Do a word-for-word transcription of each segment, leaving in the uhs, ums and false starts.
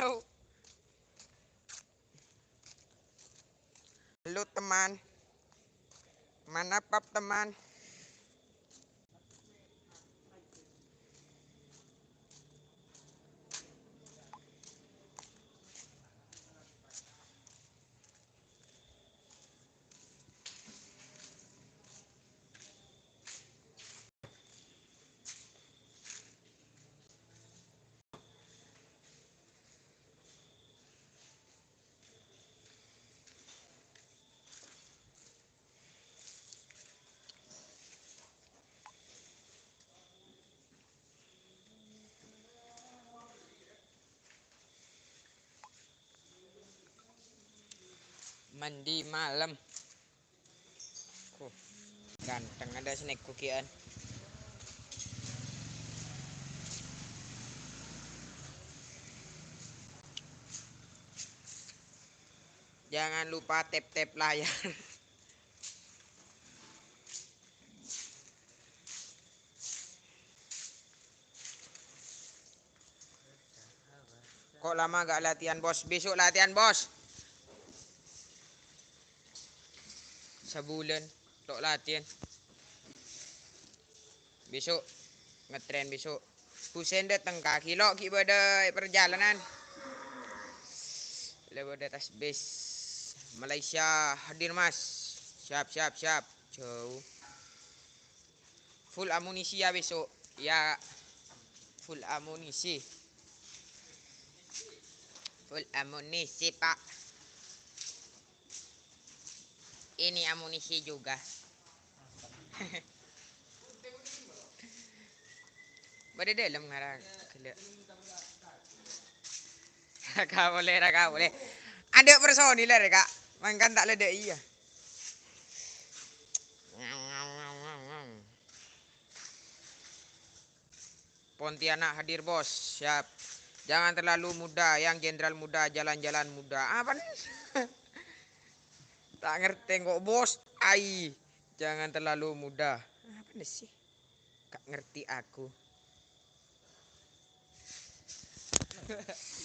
Halo, teman. Mana pap, teman? Mandi malem. Huh, ganteng ada snack cookie-an. Jangan lupa tap-tap layar. Kok lama gak latihan, Bos? Besok latihan, Bos. Sabulan tok latihan. Besok ngetren besok. Husen dateng kaki lo' gi' bâdâ è perjalanan. Le bâdâ tas bis. Malaysia hadir, Mas. Siap, siap, siap. Jauh. Full amunisi ya besok. Ya. Full amunisi. Full amunisi, Pak. Ini amunisi juga. Bâdâ dâlem ngara ghellâ'. Ra ka polè, ra ka polè. Adâ' personil rè, Kak. Mangkana ta' lèdâ' iyâ. Pontianak hadir, Bos. Siap. Jangan terlalu muda, yang jenderal muda, jalan-jalan muda. Apa nih? Tak ngerti kok, Bos. Ai, jangan terlalu muda. Apa nih sih? Gak ngerti aku.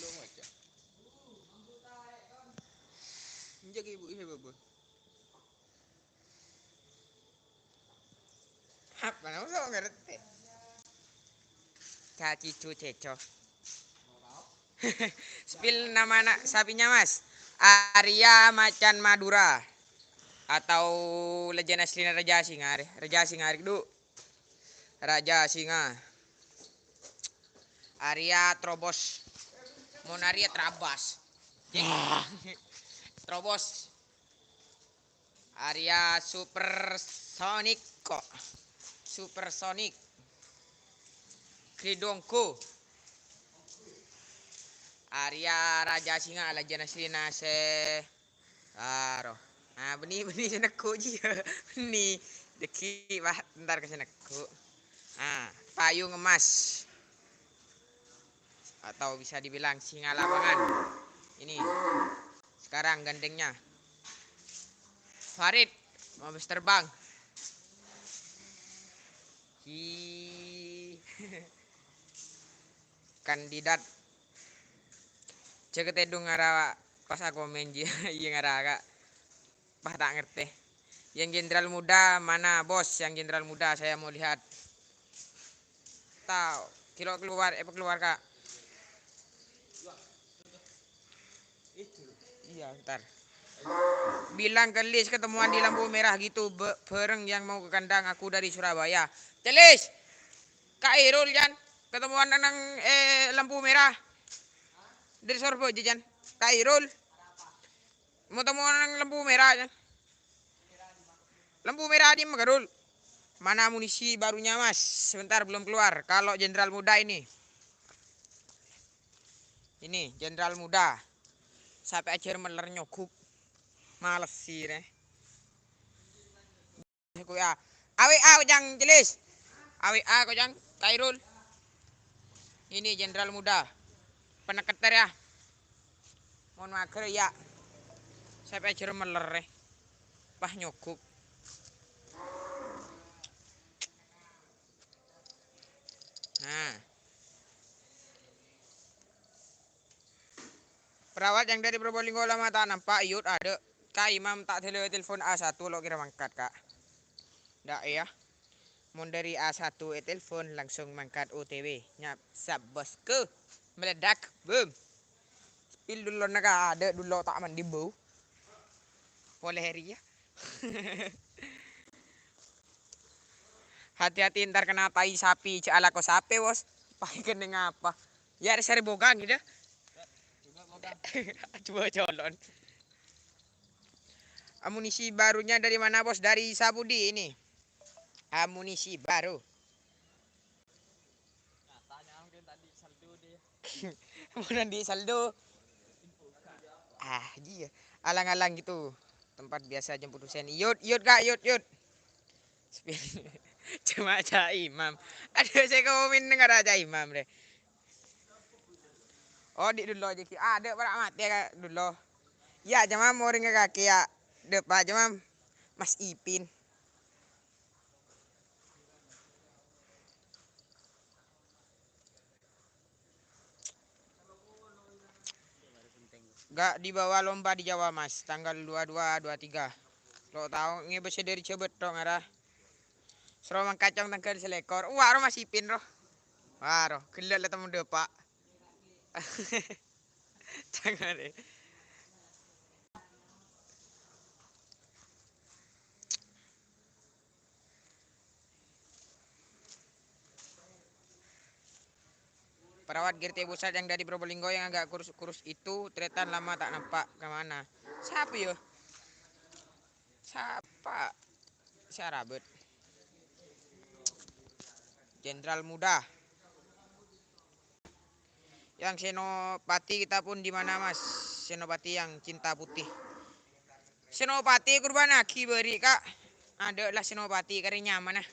Lu aja. Injak ibu, iya, Bapak. Apa nama sok ngerti? Cacicu ceco. Spill nama anak sapinya, Mas. Arya Macan Madura. Atau legend aslinya Raja Singa, rè. Raja Singa, rè, du. Raja Singa. Arya Trobos. Mon Arya Trabas. Trobos. Arya Supersonic kok. Supersonic. Gridonggo. Arya Raja Singa, legend aslinya sè Aro. Ah, bânnè, bânnè sè neggu' jiyâ. Bânnè. Dâgghi', wah, entar ka sè neggu'. Ah, payung emas. Atau bisa dibilang singa lapangan. Ini. Sekarang gandengnya. Farid, mau bisa terbang. Hi. Kandidat. Jâ' katèdung ngara pas akomen jiyâ, iyâ ngara, Kak. Pas ta' ngerti. Yang jenderal muda mana, Bos? Yang jenderal muda, saya mau lihat. Tao, kilo keluar, apa keluar, Kak? Iya, ntar. Bilang ke Lis ketemuan di lampu merah gitu, be-, bareng yang mau ke kandang, aku dari Surabaya. Celis! Kak Irul, Jan. Ketemuan nang, eh, lampu merah. Dari Surabaya, Jan. Kak Irul. Mau temuan nang lampu merah, Jan. Lampu merah di Megarul. Mana amunisi barunya, Mas? Sebentar, belum keluar. Kalau Jenderal Muda ini. Ini, Jenderal Muda. Sampai ajar meler nyogok. Males sih, deh. Aku ya. A W A kocang, Jelis. A W A kocang, Kairul. Ini Jenderal Muda. Peneketer ya. Mohon mager ya. Sampai ajar meler, eh. Pas nyogok. Nah. Perawat yang dari Probolinggo lama tak nampak, iyut ada. Kak Imam tak tele telepon A satu lo kira mangkat, Kak. Ndak ya. Mon dari A satu e telepon langsung mangkat O T W. Nyap sab bosku. Meledak. Boom. Spill dulu na, Kak. Ada dulu tak mandi bau. Boleh hari ya. Hati-hati ntar kena tai sapi, cek alako sape, Bos. Pai kene ngapa? Ya, sare bogang gitu. Coba colon. Amunisi barunya dari mana, Bos? Dari Sabudi ini. Amunisi baru. Mana di saldo? Ah, iya. Alang-alang gitu. Tempat biasa jemput Husen. Yut, yut, Kak, yut, yut. Cuma Cak Imam. Ada saya komen dengar Cak Imam deh. Oh, di dulu aja ki. Ada para mati ya, Kak, dulu. Ya, cuma mau ring kaki ya. Depan cuma Mas Ipin. Gak dibawa lomba di Jawa, Mas, tanggal dua dua, dua tiga. Lo tau ngebes dari Jebet dong, arah. Sero mangkacong tanggal selekor. Wah, ro Mas Ipin, ro. Wah, ro. Gila lah temen depak. Jangan deh. Perawat G R T pusat yang dari Probolinggo yang agak kurus-kurus itu, tretan lama tak nampak ke mana. Siapa ya? Siapa? Si Arabet. Jenderal Muda. Yang Senopati kita pun di mana, Mas? Senopati yang cinta putih. Senopati kurban lagi beri, Kak. Ada lah Senopati kari nyaman, nah.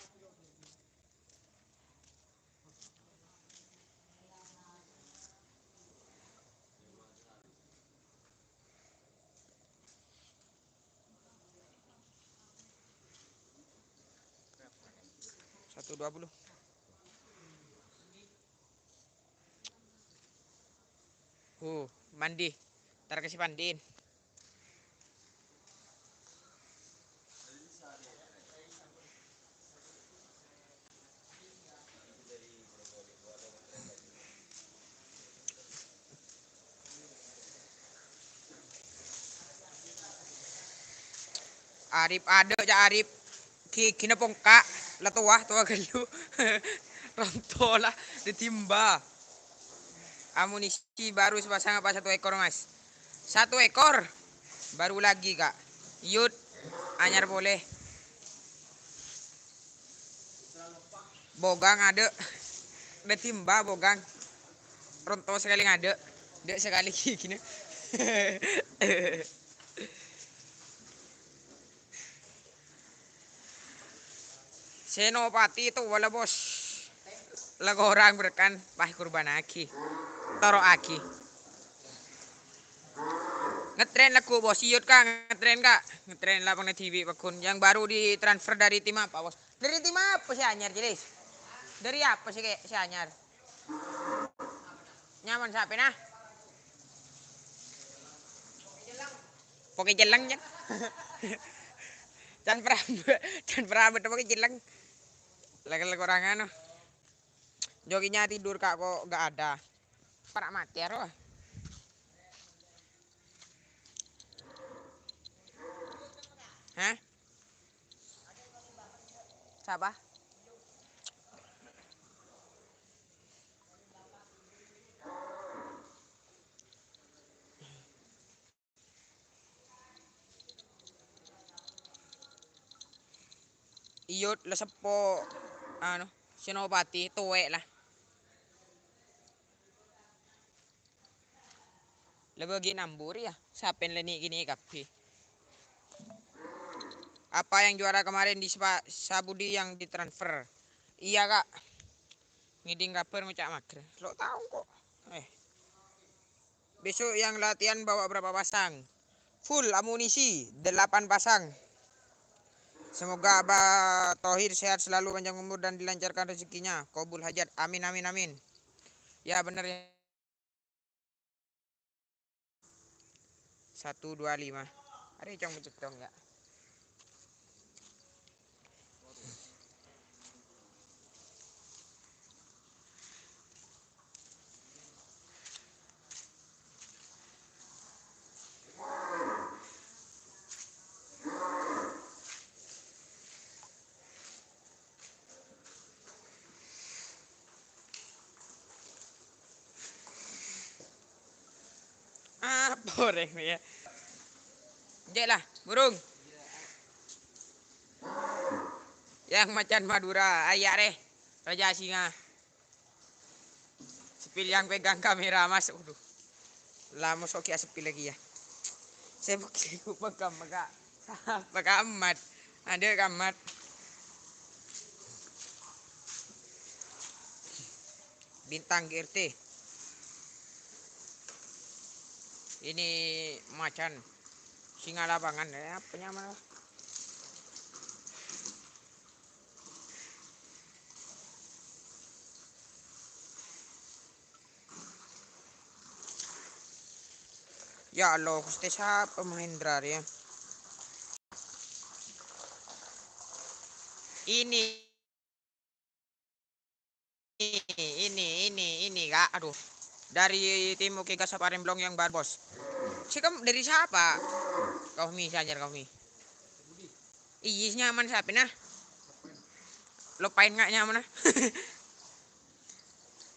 Satu dua puluh. Uh, mandi. Ntar kasih pandiin. Arif ada, Cak Arif. Gigina pongka, la towa, towa ghâllu. Ronto la, ditimba. Amunisi baru sepasang apa satu ekor, Mas? Satu ekor. Baru lagi, Kak. Yut, anyar polè. Bogang ada. Ditimba bogang. Ronto sekali ngada. Dek sekali gini. Senopati itu wala, Bos. Lagu orang berkan, wah, kurbanagi. Toro'agi. Ngetren lagu, Bos. Iyut, Kak, ngetren, Kak. Ngetren lapangan T V Pakun. Yang baru ditransfer dari tim apa, Bos? Dari tim apa sih anyar, Jelis? Dari apa sih, kayak si anyar? Nyaman sampe nah. Pokoknya jeleng, Jan. Can perabot, can perabot, pokoknya jeleng. Lagi-lagi orang anu. Jokinya tidur, Kak, kok nggak ada. Para mati, aro. Hah? Sapa? Iyut la seppo, anu, Senopati, tuwè' la. La bâgi nambur ya, sapen la nè'-kènè' kabbhi. Apa yang juara kemarin di Spa-, Sabudi yang ditransfer? Iya, Kak. Ngèdhing kabhâr ngoca' mager. Lo' tao kok. Eh. Besok yang latihan bawa berapa pasang? Full amunisi, delapan pasang. Semoga Abah Tohir sehat selalu, panjang umur, dan dilancarkan rezekinya. Kabul hajat. Amin, amin, amin. Ya, bener ya. Satu, dua, lima. Arè cong peccet dong, ya. Ah, porèng ya. Cè' la, burung. Yang macan Madura, ayah rè. Raja singa. Sepil yang pegang kamera, Mas. Waduh. Lah, mosok ki asepil lagi ya. Saya pakai kupang kamat, Kak. Apa kamat? Ada kamat. Bintang G R T. Ini macan. Singa lapangan, ya, apa namanya? Ya Allah, Gusti, sapa Mahendra ya? Ini, ini, ini, ini, Kak. Aduh. Dari Timo Kega Saparemblong yang baru, Bos. Si kamu dari siapa? Kau Mi, Sanyar kau Mi. Iyis nyaman sapi nah. Lupain nggak nyaman nah.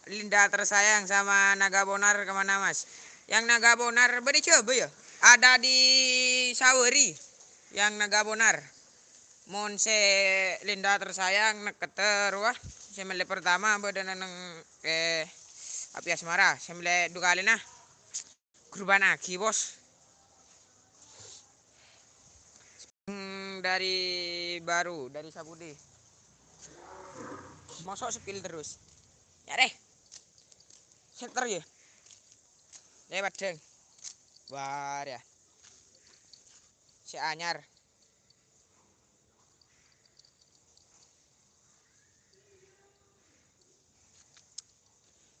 Linda tersayang sama Naga Bonar kemana, Mas? Yang Naga Bonar bâdâ jhâbâ ya? Ada di Saweri. Yang Naga Bonar. Mon sè Linda tersayang nèkèt terro, wah. Sè mellè pertama bâdâ neng, eh, Api Asmara. Sè mellè dua kali nah. Kurban agi, Bos. Hmm, dari baru, dari Sapudi. Mosok sepil terus. Ya deh. Center ya. Lewat, Deng. War ya. Si anyar.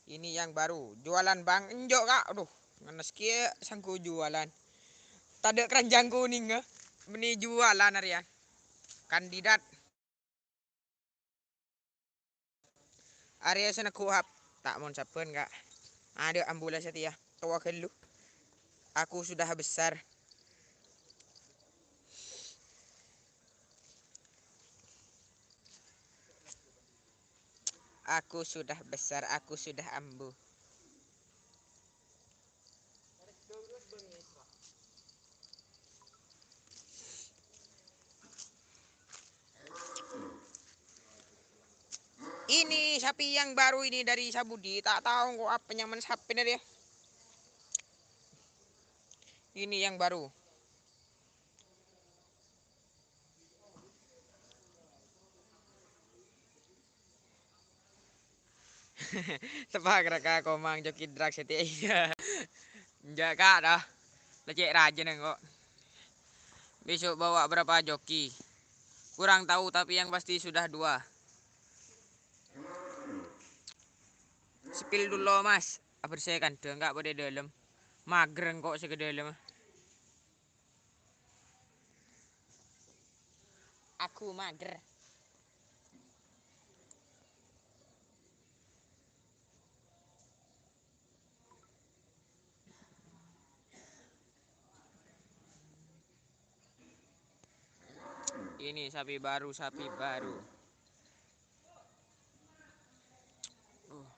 Ini yang baru. Jualan, Bang? Enjâ', Kak. Aduh, ngenes kèya sangghu jualan. Tadâ' keranjang kuning, eh. Meni jualan arèya. Kandidat. Arèya sè neggu' hap. Ta' mon sabbhân, Kak. Adâ' ambula satèya. Towa ghâllu. Aku sudah besar. Aku sudah besar, aku sudah ambu. Ini sapi yang baru ini dari Sapudi, tak tahu kok apa nyaman sapi ini dia. Ini yang baru. Tepak raka komang joki drag setiya iya. Enjâ', Kak, dah. Lecek raja neng kok. Besok bawa berapa joki? Kurang tahu, tapi yang pasti sudah dua. Spill dulu, Mas. Abersihkan dong, Kak, pada dalam. Mager kok sè ka dalam. Aku mager. Ini sapi baru, sapi baru. Uh.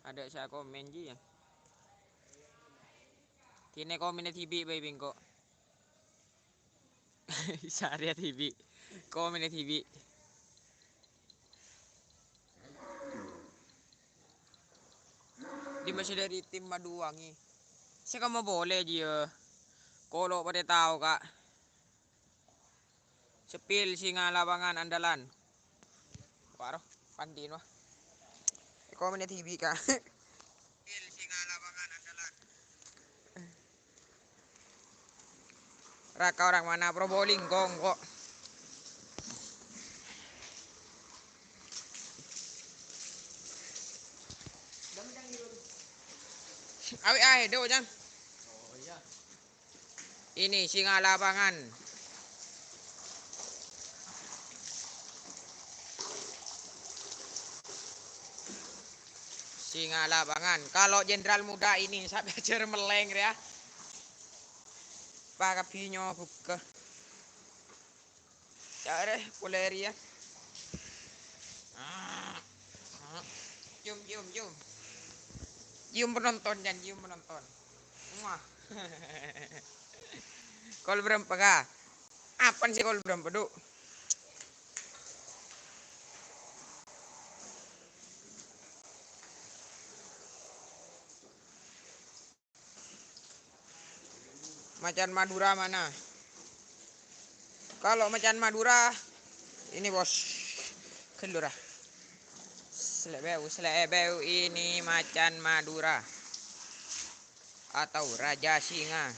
Adâ' sè akomen, Ji, ya. Kènè' komenna dhibi' bhâi bengko. Sarè dhibi'. Komenna dhibi'. Dimma sè dâri tim Maduwangi? Sè kamma polè, Ji, ya. Kolo' padâ tao, Kak. Sepil singa lapangan andalan. Waro, pandin wah. Eko menit hibi, Kak. Sepil singa lapangan andalan. Raka orang mana, Probolinggo kok. Awè' aè, do, Jang. Ini singa lapangan. Singa lapangan. Kalau Jenderal Muda ini sampai hajar meleng, ya. Pakabinyo buka. Care polè rèya. Cium, cium, cium. Cium penonton, Jan, cium penonton. Wah. Kol berempa, Kak? Apaan sih kol berempa, Duk? Macan Madura mana? Kalau macan Madura, ini, Bos. Gelora. Selebeu, selebeu ini macan Madura. Atau raja singa.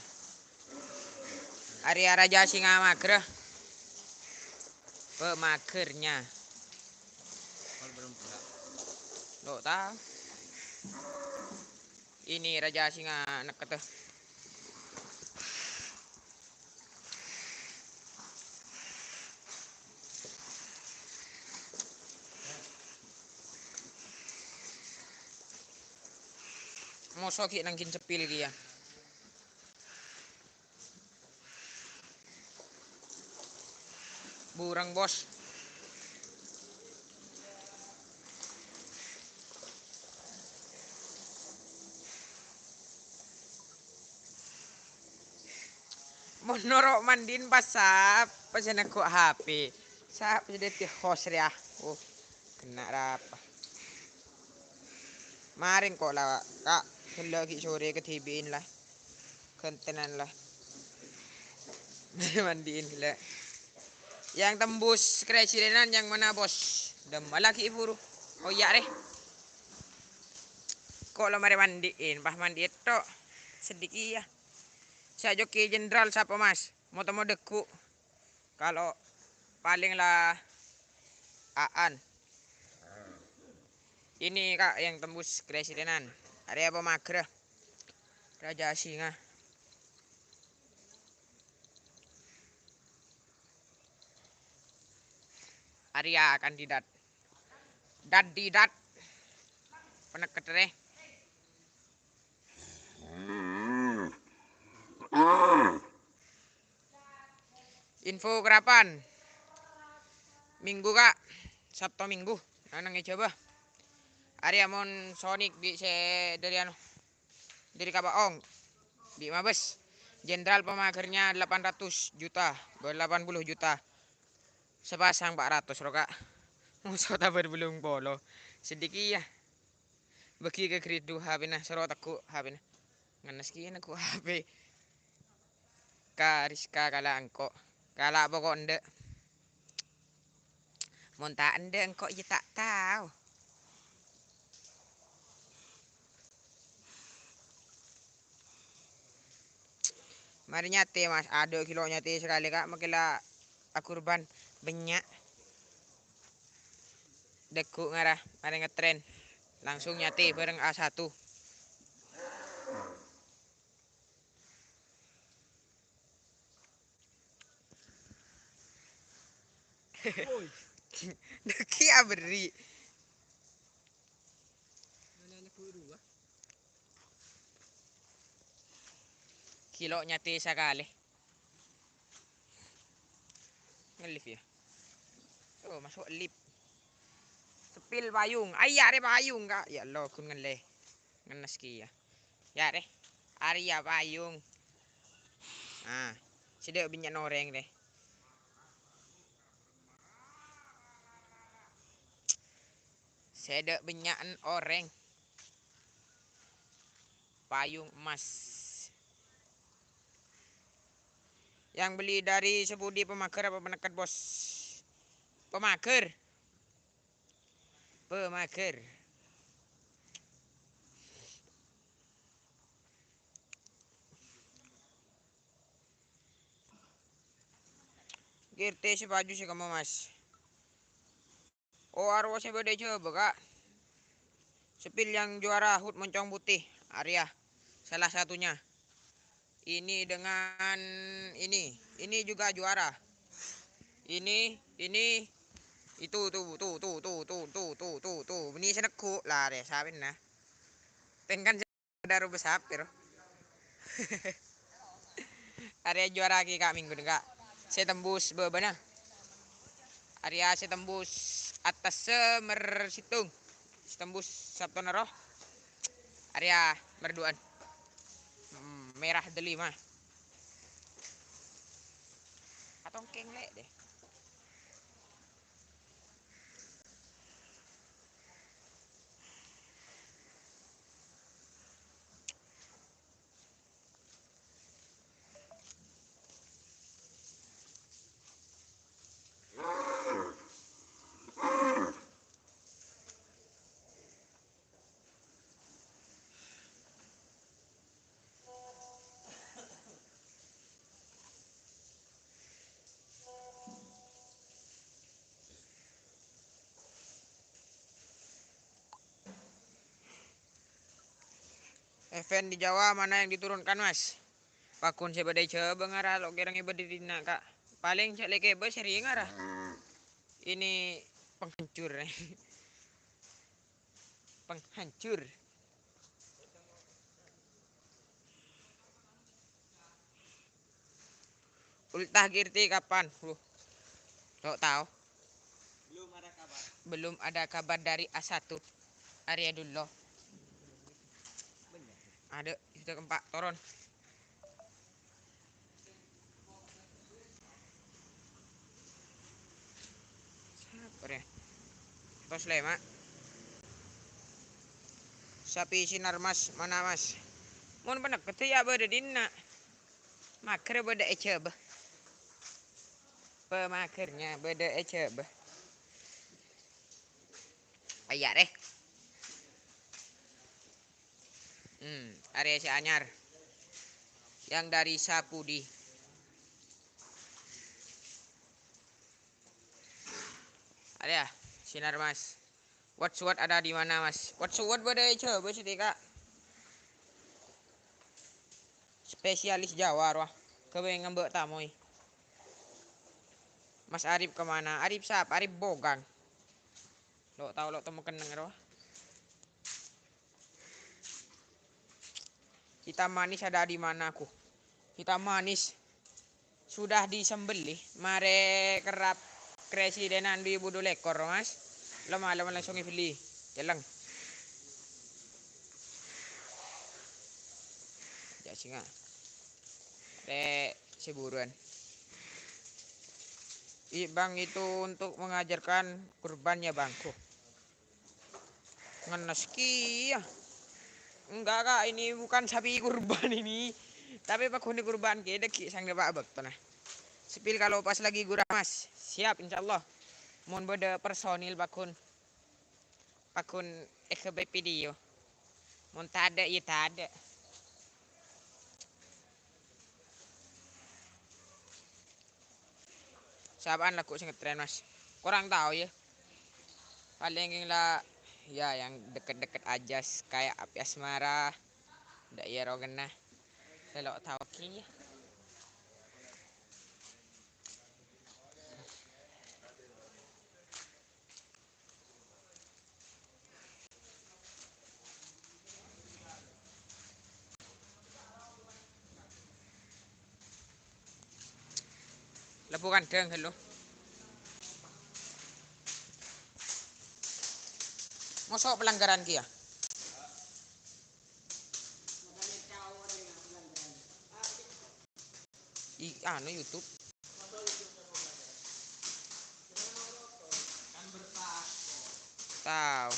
Arèya raja singa mager. Pemagernya. Lo ta. Ini raja singa nekket. Moso ghi' nangghing seppil kèya. Bureng, Bos. Mon noro' mandi'in pas sapa sè neggu' H P? Sapa sè dhâddhi host rèya? Oh, kena' rapa? Marèng ko' la, Kak. Ghellâ' ghi' sorè kadhibi'in la. Ghântènan la. Mandi'in ghellâ'. Yang tembus keresidenan yang mana, Bos? Dâmma lagi buru. Oh, iyâ, rè. Ko' la marè mandi'in, pas mandi'in tok. Sedikit ya. Sa' jokki jenderal sapa, Mas? Mo-temo deggu'. Kalau paling la Aan. Ini, Kak, yang tembus keresidenan. Arèya pamagerra. Raja Singa. Arèya kandidat. Daddidat. Panekket rè. Info karapan. Minggu, Kak. Sabto Minggu. Nang è Jhâbâ. Arèya mon Sonic bi' sè dâri anu. Dâri Kabaong. Bi' Mabes. Jenderal pamagernya delapan ratus juta. Delapan puluh juta. Sepasang empat ratus ro, Kak. Moso tabâr bâllung polo. Sedikit ya. Bâgi ka Gridu H P-na, soro teggu' H P-na. Ngennes kèya neggu' H P. Ka Rizka kala' engko'. Kala' poko' endâ'. Mon ta' endâ' engko' iyâ ta' tao. Marè nyatè, Mas. Adâ' ghi' lo' nyatè sakalè, Kak. Makkè la akurban bânnya'. Deggu' ngara, marè ngetren. Langsung nyatè bhâreng A satu. Woi. Dâgghi' aberri'. Ghi' lo' nyatè sakalè. Ngelift ya. Oh, masuk lift. Sepil payung. Ayya' rè payung, Kak. Ya Allah, ghun ngellè. Ngennes kèya. Ya, rè. Arèya payung. Ah, sè dâ' bânnya'na orèng, rè. Sè dâ' bânnya'an orèng. Payung emas. Yang beli dari Sepudi pemager apa peneket, Bos? Pemager. Pemager. G R T sepaju sè kemma, Mas. Oh, arowa sè bâdâ è Jhâbâ, Kak. Sepil yang juara H U T Moncong Putih, arèya. Salah satunya. Ini dengan ini. Ini juga juara. Ini, ini, itu, tuh, tuh, tuh, tuh, tuh, tuh, tuh, tuh, tuh. Ini sè neggu' la rè, sapenna. Tèngkan sè dâru besapir. Arèya juara ki, Kak, minggu nèka. Sè tembus bâbâna. Arèya sè tembus attas sè mer sèttong. Sè tembus Sabtona rowa. Arèya mer duwâ'ân. Hmm, merah delima. Atongkèng lè' deh. Event di Jawa mana yang diturunkan, Mas? Pagghun sè bâdâ è Jhâbâ ngara lo' kèra ngibâ è dinna', Kak. Palèng cè' lèkè bâ sèrèng ngara. Ini penghancur. Penghancur. Ultah Girti kapan? Loh. Lo' tao. Belum ada kabar. Belum ada kabar dari A satu. Arèya dullo. Adâ', sudah kempak, toron. Sapa rè? Tos lèma'. Sapi Sinar Mas, mana Mas? Mon panèka tèya bâdâ è dinna'. Mager bâdâ è Jhâbâ. Pemagernya bâdâ è Jhâbâ. Ayya' rè. Hmm, arèya sè anyar. Yang dari Sapudi. Arèya, Sinar Mas. What's what ada di mana, Mas? What's what bâdâ è Jhâbâ sè tèka. Spesialis Jawa rowa. Ghâbây ngambâ' tamoy. Mas Arif kemana? Arif sapa? Arif Bogang. Lo' tao lo' tèmmo kennèng rowa. Hitam manis ada di mana, ku? Hitam manis sudah disembelih, marè kerrap Presidenan dua ribu dua puluh lèkor, Mas. Lo' malem langsung èbelli. Celleng. Jhâ' singa. Rè, sè buruan. I, Bang, itu untuk mengajarkan kurban ya, Bang. Ku. Ngennes kèya. Enggak, Kak, ini bukan sapi kurban ini. Tapè pagghun kurban kèya dâgghi' sangghâ pa' bâktona. Sepil kalau pas lagi gura, Mas. Siap, insyaallah. Mon bâdâ personil pagghun, pagghun èghâbây video. Mon tadâ', ya tadâ'. Sapaan lagu sè ngetrend, Mas? Kurang tahu, ya. Paling la, ya, yang deket-deket aja, s-, kayak Api Asmara. Ndak iya rogenna. Selo' tahu ki, ya. Lebu kandhâng, hello. Mosok pelanggaran ki ya? I-, anu, YouTube. Tahu.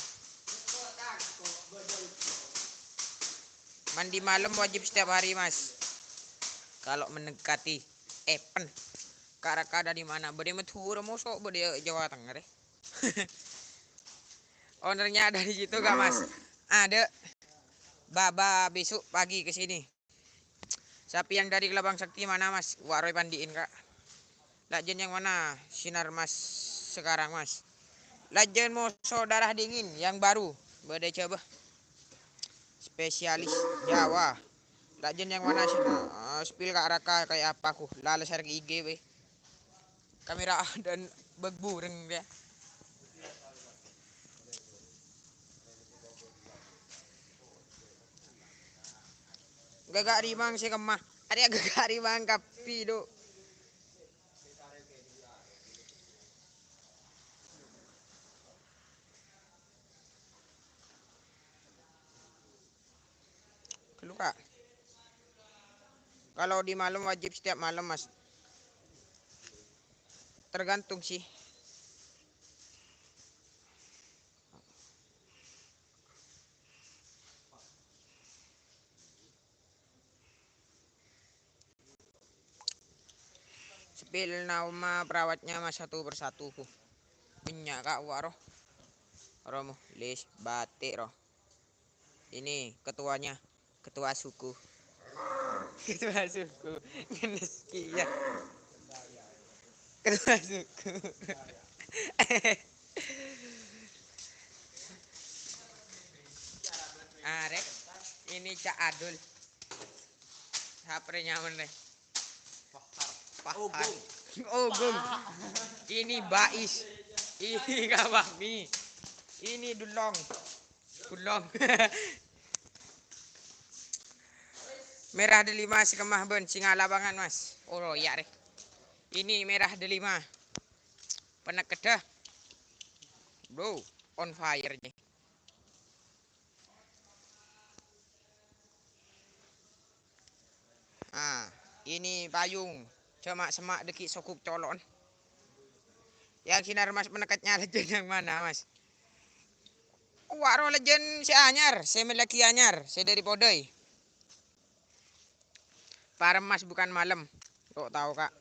Mandi malam wajib setiap hari, Mas. Kalau mendekati event. Kara-kara di mana? Bâdâ Madhurâ, mosok bâdâ Jawa Tengah, rè. Ownernya ada di situ, Kak, Mas? Ada. Baba besok pagi ke sini. Sapi yang dari Kelabang Sakti mana, Mas? Wa' roy pandi'in, Kak. Lajân yang mana? Sinar Mas sekarang, Mas. Lajân moso darah dingin yang baru. Bâdâ coba. Spesialis Jawa. Lajân yang mana sih? Ah, spill ka' raka kayak apa ku? Lala sareng I G we. Kamera dan bag bureng dia. Gaga' rimang sè kemma. Arèya gaga' rimang kabbhi, Du. Ghâllu, Kak. Kalau di malam wajib setiap malam, Mas. Tergantung sih. Spill nama perawatnya, Mas, satu persatu, Bu. Bânnya', Kak, wa' roh. Romo, lis, batik, roh. Ini ketuanya, ketua suku. Ketua suku. Ngenes kiya. Ketua suku. Arek, ini Cak Adul. Sapre nyaman, Rek. Fahar. Fahar. Ogong. Ogong. Ini Bais. Ini Kawami. Ini Dulong. Dulong. Merah delima sè kemma bân sè ngala' bângal, Mas. Oh, iya, Rek. Ini merah delima. Penekkedda. Bro, on fire nih. Ah, ini payung. Coma' semma' dâggi' soguk colo'en. Yang sinar, Mas, penekkednya lejjân yang mana, Mas? Wa' roh lejjân sè anyar, sè mellèaghi anyar, sè dâri podâi. Parem, Mas, bukan malem. Kok tao, Kak?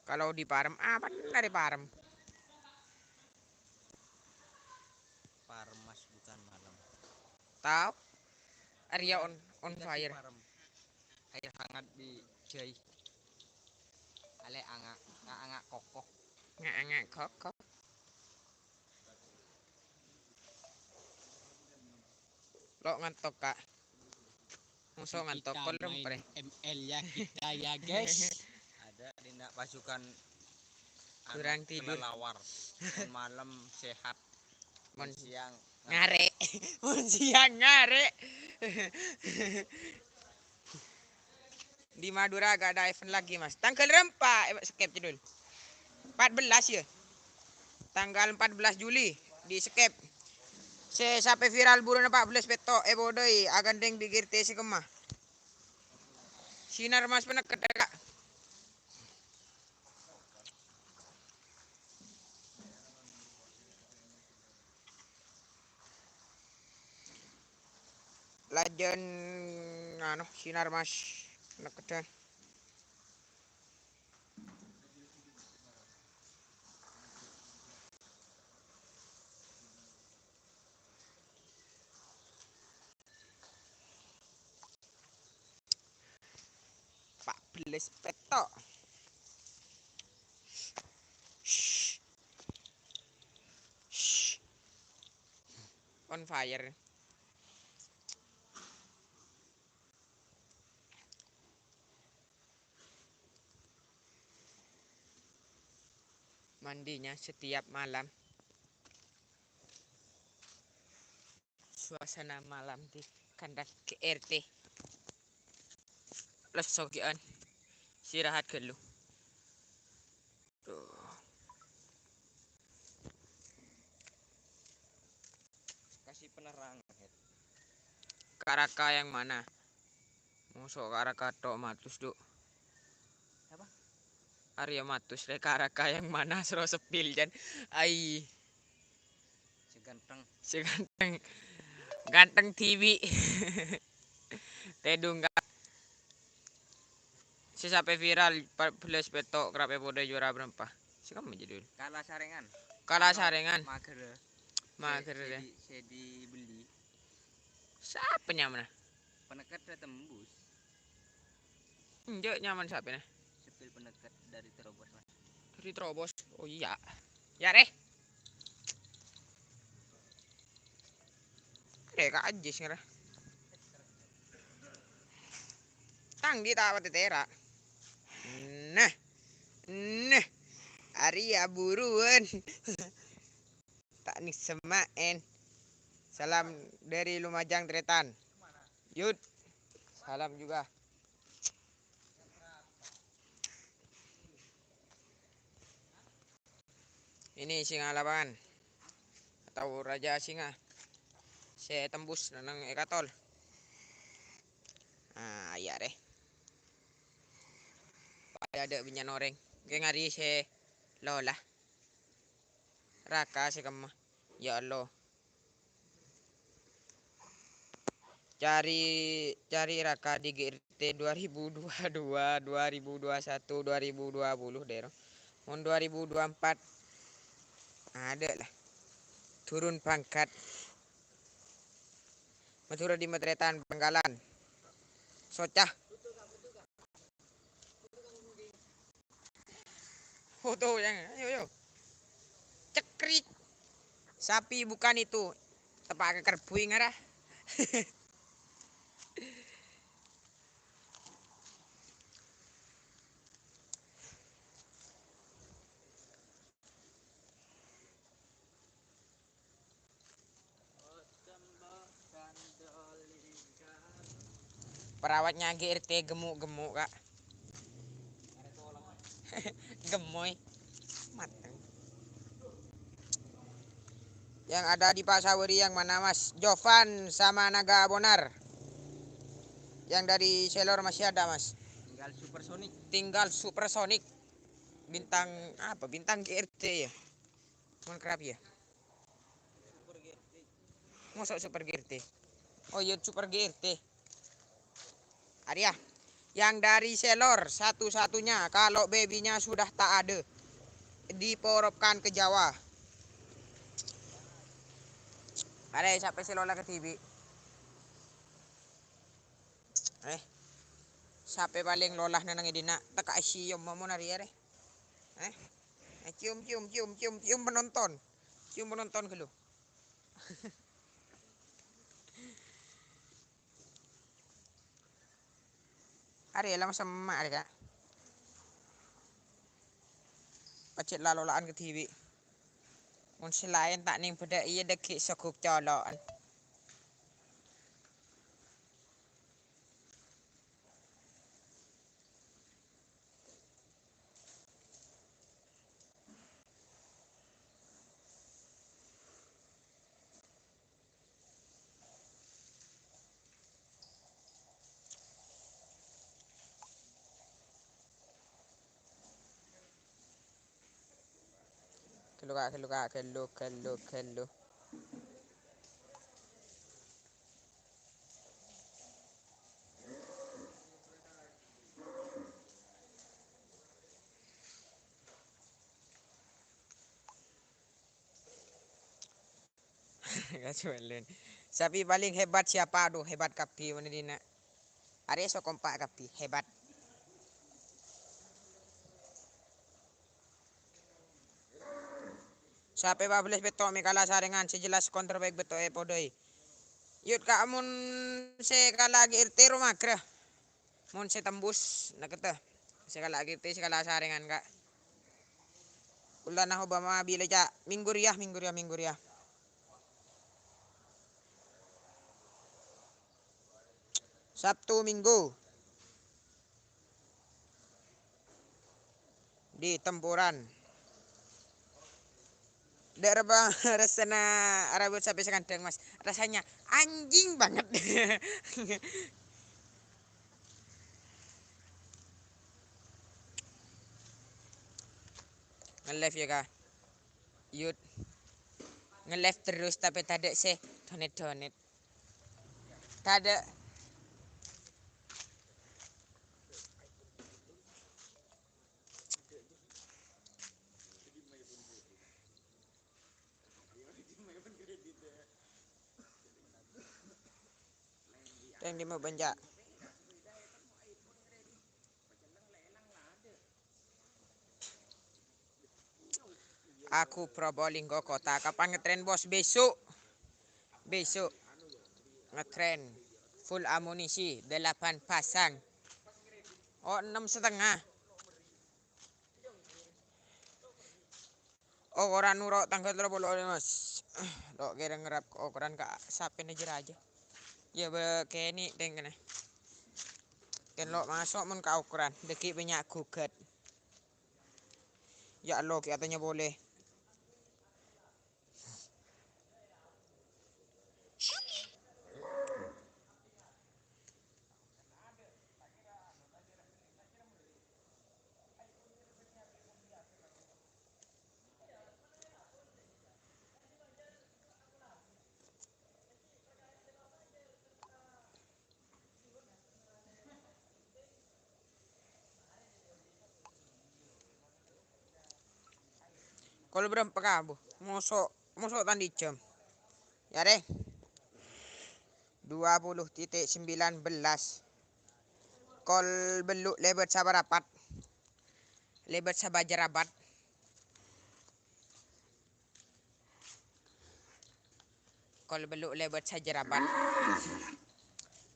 Kalau di Parem, apa dari Parem? Parem, Mas, bukan malem. Tao? Arèya on, on fire. Parem. Air hangat di jai. Ale anga', nga' anga' koko. Nga' anga' koko. Lo' ngantok, Kak. Moso ngantok, kita kolom main pre. M L ya kita ya, guys. Ada di nak pasukan kurang anak tidur. Kelelawar. Mon malem sehat. Mon siang ngare'. Mon siang ngare'. Di Madura gak ada event lagi, Mas. Tanggal berapa? Eh, skip dulu. Empat belas ya. Tanggal empat belas Juli di skip. Sè sampè' viral buruna empat belas petto', eh, bodoi, agandeng bi' G R T sè kemma. Sinar, Mas, penekkedda, Kak. Lajân, anu, sinar, Mas, penekkedda. Empat belas petto'. Shh. Shh. On fire. Mandinya setiap malam. Suasana malam di kandang G R T. Lesso ghi'an. Istirahat ghâllu. Tuh. Kasih penerangan, Hit. Karaka yang mana? Moso' karaka tok matus, Duk. Apa? Arya matus, le karaka yang mana? Sero sepil, jan. Ai. Sè ganteng. Sè ganteng. Ganteng dhibi'. Tèdung, Kak. Sè sampè' viral, pa-, bellâs pètto' kerap èpodâi juwara bârâmpa. Sè kamma jâdiyâ? Kala Sarengan. Kala Sarengan. Mager. Mager, sè, sè dhi-, sè dibelli. Sapa nyamana? Peneket udah tembus. Enjâ' nyamana sapa, nah? Sepil peneket dari Terobos, Mas. Dari Terobos. Oh, iyâ. Iyâ, rè. Rè, Ka' Ajis ngara. Tang di' ta' patè tèra'. Nah. Nah. Arèya buruwân. Ta' nèsemma'en. Salam dari Lumajang, Tretan. Yud. Salam juga. Ini singa lapangan atau raja singa. Sè tembus neng è katol. Ah, iyâ, rè. Padâ adâ' bânnya' orèng. Kè ngari sè lola. Raka sè kamma. Ya Allah. Cari, cari Raka di G R T dua ribu dua dua, dua ribu dua satu, dua ribu dua puluh, dero. Mon dua ribu dua empat, adâ' lah. Turun pangkat. Madhurâ dimma Tretan, Bangkalan. Socah. Foto yang, ayo, ayo. Cekrik. Sapi bukan itu. Tepa' ka kerbui ngara. Perawatnya G R T gemuk-gemuk, Kak. Gemoy. Mateng. Yang ada di Pak Saweri yang mana, Mas? Jovan sama Naga Bonar. Yang dari Selor masih ada, Mas. Tinggal Supersonic. Tinggal Supersonic. Bintang apa? Bintang G R T ya? Mon kerap ya? Mosok Super G R T? Oh iya, Super G R T. Arya, yang dari Selor satu-satunya, kalau babynya sudah tak ada, diporobkan ke Jawa. Arè, sapa sè lola kadhibi'? Eh, sapa palèng lola neng è dinna'? Teka' siom mon arè, arè. Eh, eh, cium, cium, cium, cium, cium penonton. Cium penonton ghâllu. Arè, la masemma' arè, Kak. Pajhât la lola'an kadhibi'. Mon sè laèn ta' nèng bâdâ iyâ dhâggi' sogok colo'an. Ghâllu, Kak, ghâllu, Kak, ghâllu, ghâllu, ghâllu. Kasuwèlen. Sapi paling hebat siapa? Aduh, hebat kabbhi mon è dinna'. Arè sè kompak kabbhi, hebat. Sape pabellâs pètto' mè' kala sarengan, sè jelas kontra baik bètto'è podâi. Yut, Ka', mon sè kala G R T ro magra. Mon sè tembus, nèkètè. Sè kala G R T, sè kala sarengan, Ka'. Kullana Obama bilâ, Ca'? Minggu rèya, Minggu rèya, Minggu rèya. Sabtu Minggu. Di Tempuran. Dâ' rèpa rassana arabut sapi sè kandhâng, Mas. Rasanya anjing banget. Nge-live ya, Ka'. Yut. Nge-live terus tapi tadâ' sè donate-donate. Tadâ'. Teng lima banja. Aku Probolinggo Kota. Kapan ngetren, Bos? Besok. Besok. Ngetren. Full amunisi, delapan pasang. Oh, enam setengah. Okoran noro' tangghâl tello polo lèma, Mas. Lo' kèra ngerrap okoran ka sapèna jâ rajâ. Yâ, bâ-, kènè' tèngkèna. Kèn lo' maso' mon ka okoran, dâggi' bânnya' gugat. Ya Allah, ghi' atanya polè. Kol bârâmpa kabbhi? Moso', moso' tang dâjâm. Yâ, rè. Dua puluh titik sembilan belas. Kol bellu' lèbât saparapat. Lèbât sabâjâ rapat. Kol bellu' lèbât sajâ rapat.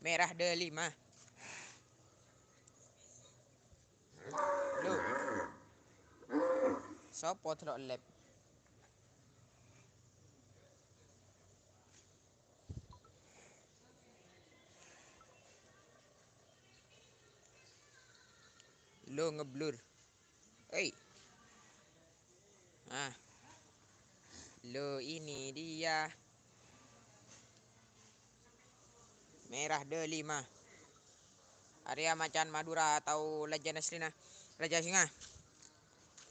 Mèra dâlima. Lu. Sopo tello' lèp? Lu ngeblur. Hei. Ah. Lo, ini dia. Mèra dâlima. Arèya macan Madhurâ atau Raja Naslina. Raja Singa.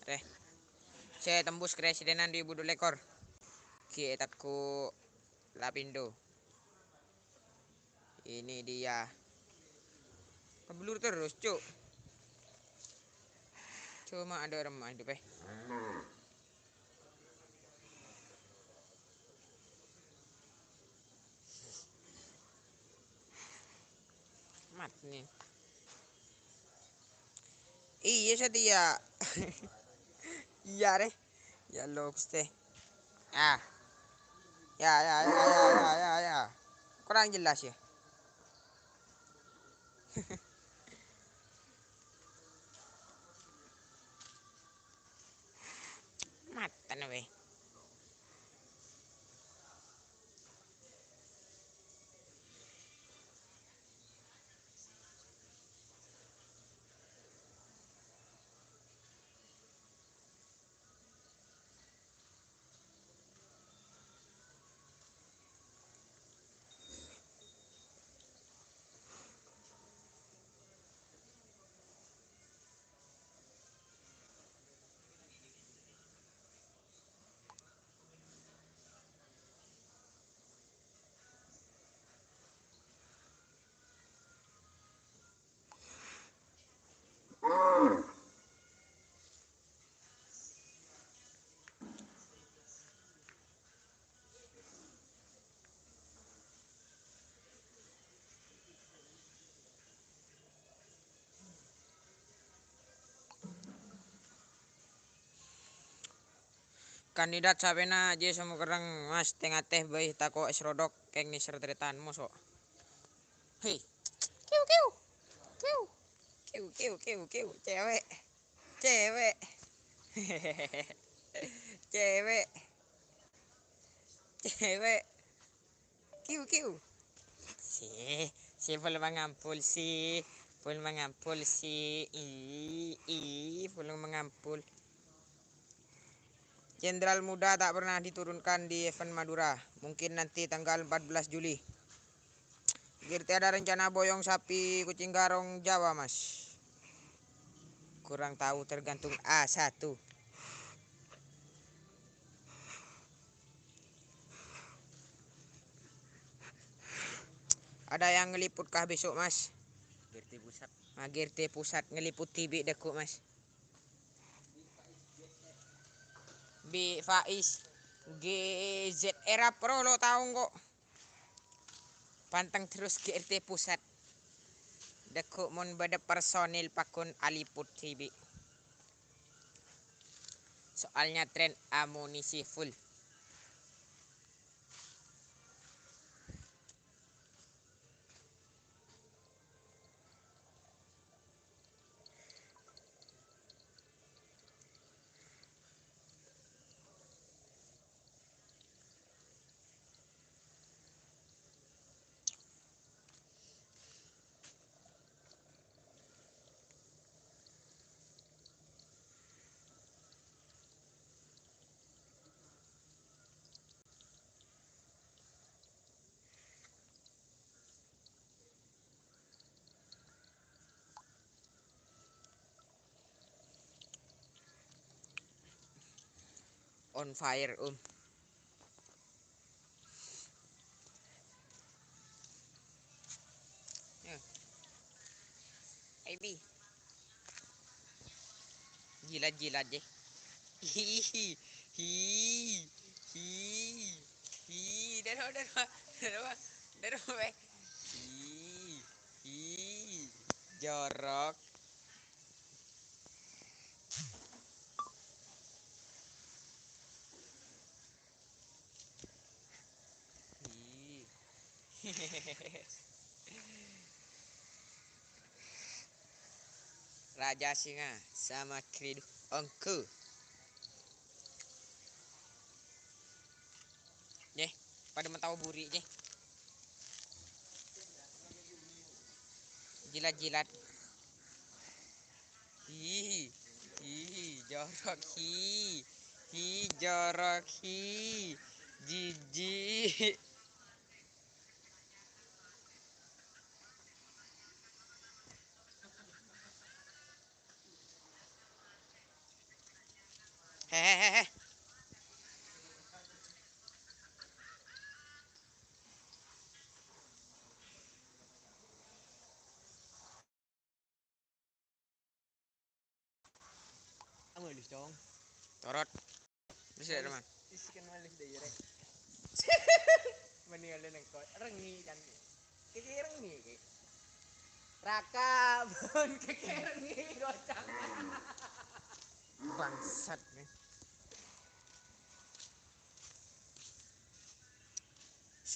Rè. Sè tembus keresidenan dhu èbu dua lèkor. Ghi' ètegghu' Lapindo. Ini dia. Ngeblur terus, Cuk. Cuma ada remah hidup, eh. Mat nih. Iyâ, satèya. Iyâ, rè. Ya Allah, Ghustè. Ah. Ya, ya, ya. Kurang jelas, ya. Matana, weh. Kandidat sapèna jiyâ samokerreng, Mas, tè-ngatè bhâi tako' èsrodok kèng nèser tarètan moso'. Hei. Kiu, kiu. Kiu. Kiu, kiu, kiu, kiu. Cewek. Cewek. Cewek. Cewek. Kiu, kiu. Si, si full mangampul, si. Full mangampul, si. I, i, full mangampul. Jenderal muda tak pernah diturunkan di event Madura. Mungkin nanti tanggal empat belas Juli. Girti ada rencana boyong sapi kucing garong Jawa, Mas. Kurang tahu, tergantung A satu. Ada yang ngeliput kah besok, Mas? Girti pusat. Ah, Girti pusat ngeliput tibi deko, Mas. Bi Faiz G Z R Pro lo tahu kok. Panteng terros G R T Pusat. Dâgghu' mon bâdâ personil pagghun aliput dhibi'. Soalnya tren amunisi full. On fire, Om. Ya. Ivy. Jilat-jilat, je. Hi, hi, hi, hi. Dâro, dâro, dâro, dâro, weh. Hi, hi. Jorok. Hi. Raja Singa sama Kridu ongghu. Nggih, padâ matao buri', nggih. Jilat-jilat. Hi, hi, jorok, hi. Hi, jorok, hi. Jijik. He, he, he, he. Angalus, Cong. Torot. Bisa, teman. Isi kan malus deh, ya, Rek. Mani oleh nengko. Rengi, kan. Keke rengi, ke. Raka, pon keke rengi, gocang. Bangsat, nih.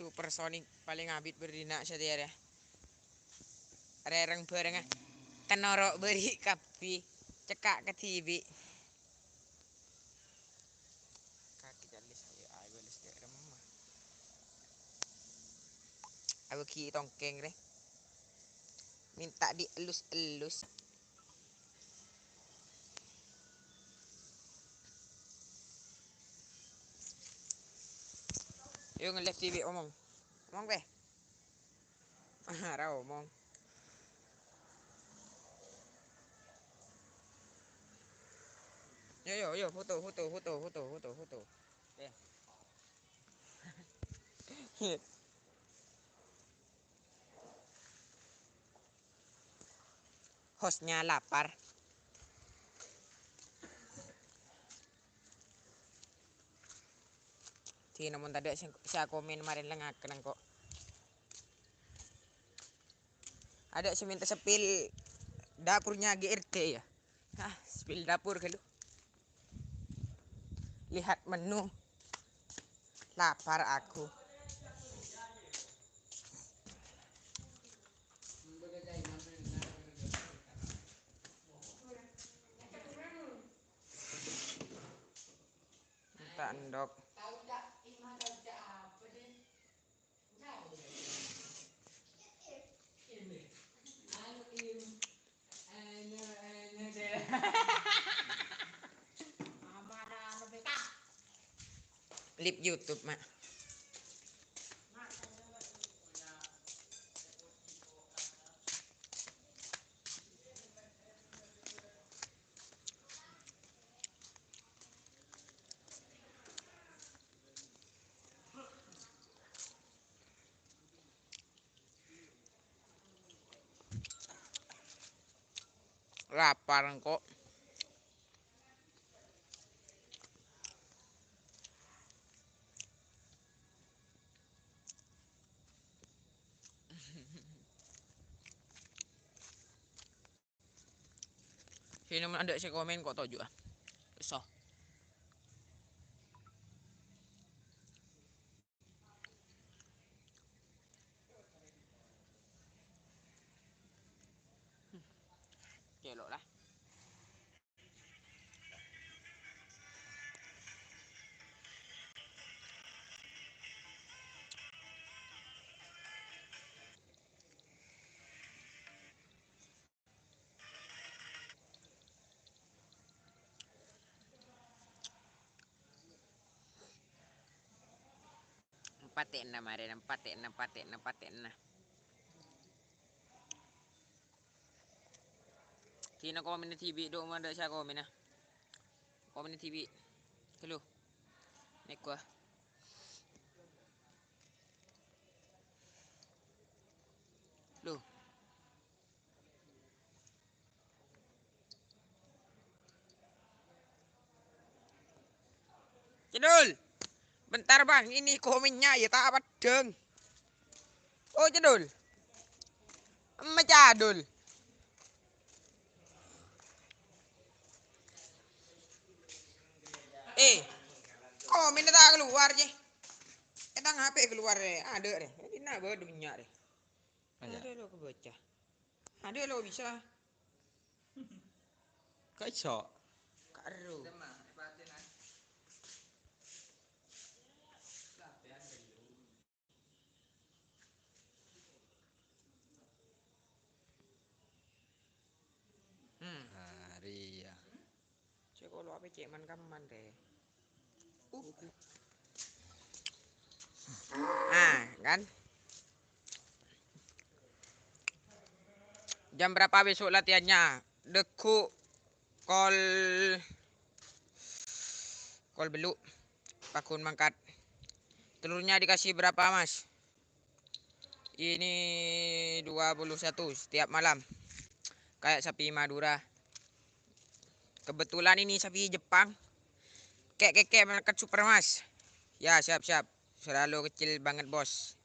Supersonic paling abit berdina satèya rèya. Rèrèng bhârângnga. Tenoro' bâri' kabbhi. Cekka' kadhibi'. Kakè ca'na lès ayo, ayo lès dâ' remma. Abâghi tongkèng rè. Minta diellus-ellus. Yo, nge-live dhibi', omong. Omong, pè. Ara omong. Yo, yo, yo, foto, foto, foto. Yo. Hostnya lapar. Dina mon tadâ' sè, sè akomen marèn lengngaken engko'. Adâ' sè mènta spill dapurnya G R T ya. Ah, spill dapur ghâllu. Lihat menu. Lapar aku. Minta endok. Live YouTube, Mak. Lapar engko'. Dhina mon andhâ' sè komen ko' toju', ah. Iso. Cèlo' la. Patè'na marèna, patè'na, patè'na, patè'na. Dhina komèna dhibi', dhu, mon andhâ' sè komèna. Komèna dhibi'. Ghâllu. Nèko. Loh. Cèdul. Bentar, Bang. Ini komennya ya ta' peddhâng. Oh, Cèdul. Emma Cèdul. Eh, komen ta' keluar, Cè. Eh, tang H P keluar, rè. Adâ', rè. Jadi na' bâdâ bânnya', rè. Aja. Adâ' lo kebaca. Adâ' lo bisa. Kok iso? Karo. Hmm. Hari ya. Cè' kolo' apa cè' man-kamman, rè. Uh. Ah, kan? Jam berapa besok latihannya? Deggu kol, kol bellu'. Paggun mangkat. Telurnya dikasih berapa, Mas? Ini dua puluh satu setiap malam. Kayak sapi Madura. Kebetulan ini sapi Jepang. Kek, kek, kek, mangkat super, Mas. Ya, siap, siap. Selalu kecil banget, Bos.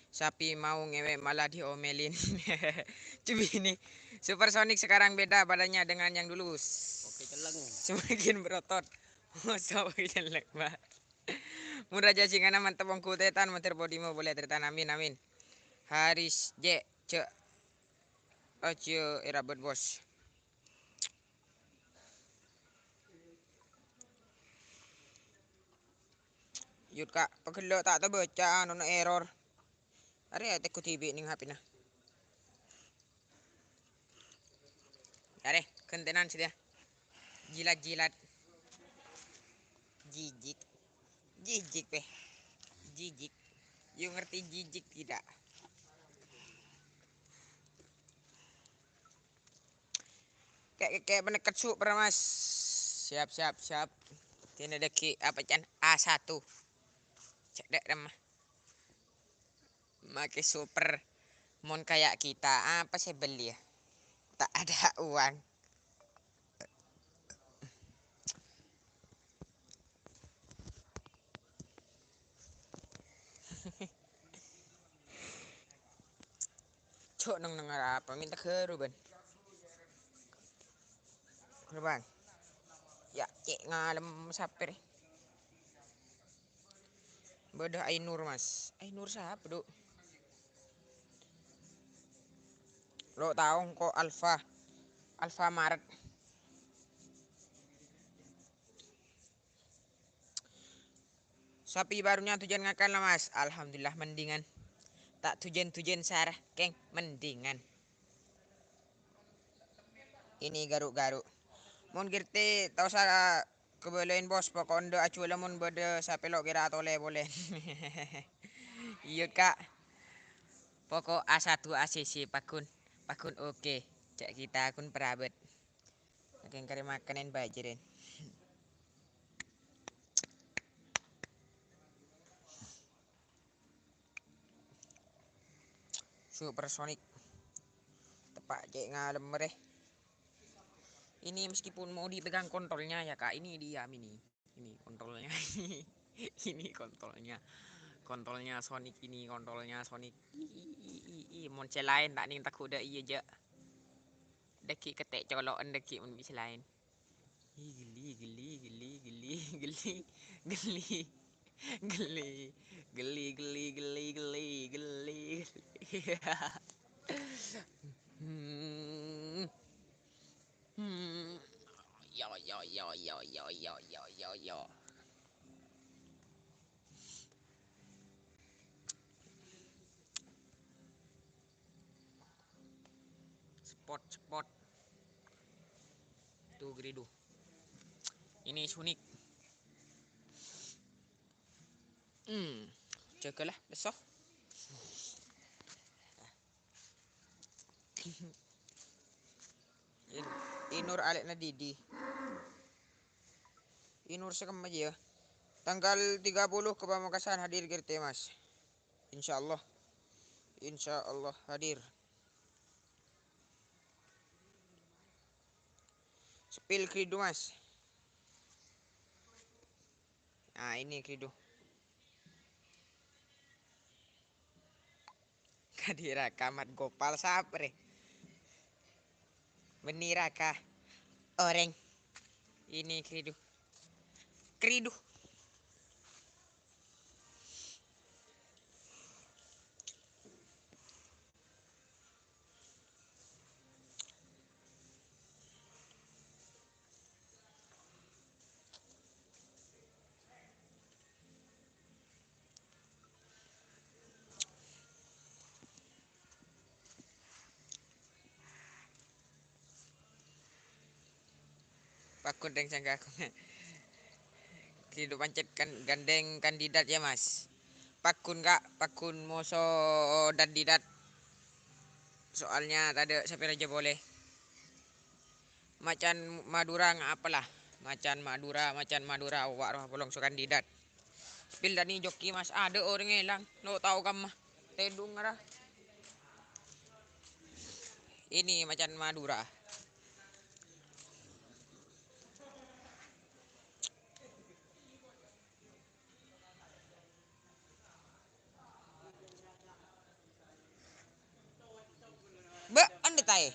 Sapi mau ngewek malah diomelin. Coba ini. Supersonic sekarang beda badannya dengan yang dulu. Oke, celeng. Semakin berotot. Masa oke, celeng, Pak. Mun raja singana mantep wong kutetan, mater podimo boleh teretan. Amin, amin. Haris, Jek, Cek. Aja erabet, Bos. Yut, Kak, paghello' ta' tabaca, anona error. Arè, ya, teggu dhibi' ning H P-na. Arè, gentenan sih ya. Jilat-jilat. Jijik. Jijik, Pe. Jijik. You ngerti jijik tidak? Kek, kek, kek, peneket su', Permas. Siap, siap, siap. Kene dagi apa, Can? A satu. Cedek remah. Make super. Mon kayak kita, apa saya beli ya? Tak ada uang. Cok, neng-neng arapa? Minta guru, Ban. Guru, Ban. Ya, cek ngalem saper. Bâdâ Ainur, Mas. Ainur sapa, Duk? Lo taong kok Alfa. Alfamaret. Sapi barunya tujuan ngakan lah, Mas. Alhamdulillah mendingan. Tak tujuan-tujuan sarah, Keng. Mendingan. Ini garuk-garuk. Mon girte tao sa kebelain, Bos. Pokok ndo acuwala mon bâdâ sapelo kera atole pole. Iya, Kak. Pokok A satu A C C pagun. Pagun oke. Cak kita kun perabot. Akeng kare makanan bajirin. Supersonic. Tepak cek ngalem re. Ini meskipun mau dipegang kontrolnya ya, Kak, ini diam ini. Ini kontrolnya. Ini kontrolnya. Kontrolnya Sonic ini, kontrolnya Sonic. Ih, ih, ih, ih, ih. Mon cè' laèn ta' ning taguda iya, ja'. dhâggi' kètè' colo'an dhâggi' mon bisa laèn. Ih, ghelli, ghelli, ghelli, ghelli, ghelli, ghelli. Ghelli, ghelli, ghelli, ghelli, ghelli, ghelli. Hmm. Hmm. Yo, yo, yo, yo, yo, yo, yo, yo, yo. Spot, spot. Tuh, Gridu. Ini sunik. Hmm. Jâgâlah, lesso. In-, Inur alè'na Didi. Inur sè kemma jiyâ. Tanggal tiga puluh ka Pamekasan hadir G R T, Mas. Insyaallah. Insyaallah hadir. Spill Gridu, Mas. Nah, ini Gridu. Kadhi raka mat gopal saprè. Bânnè raka orèng. Ini Gridu. Gridu. Paggun dhâng sangka aghung. Ghidhu pancèt kan gandeng kandidat ya, Mas. Paggun, Kak, paggun moso kandidat. Soalnya tadâ' sapè rajâ polè. Macan Madura ngapa lah? Macan Madura, macan Madura, wa' rowa polong so kandidat. Pil dâni joki, Mas, adâ' orèng èlang, lo' tao kamma. Tèdung ngara. Ini macan Madura. Bâ, andi taè.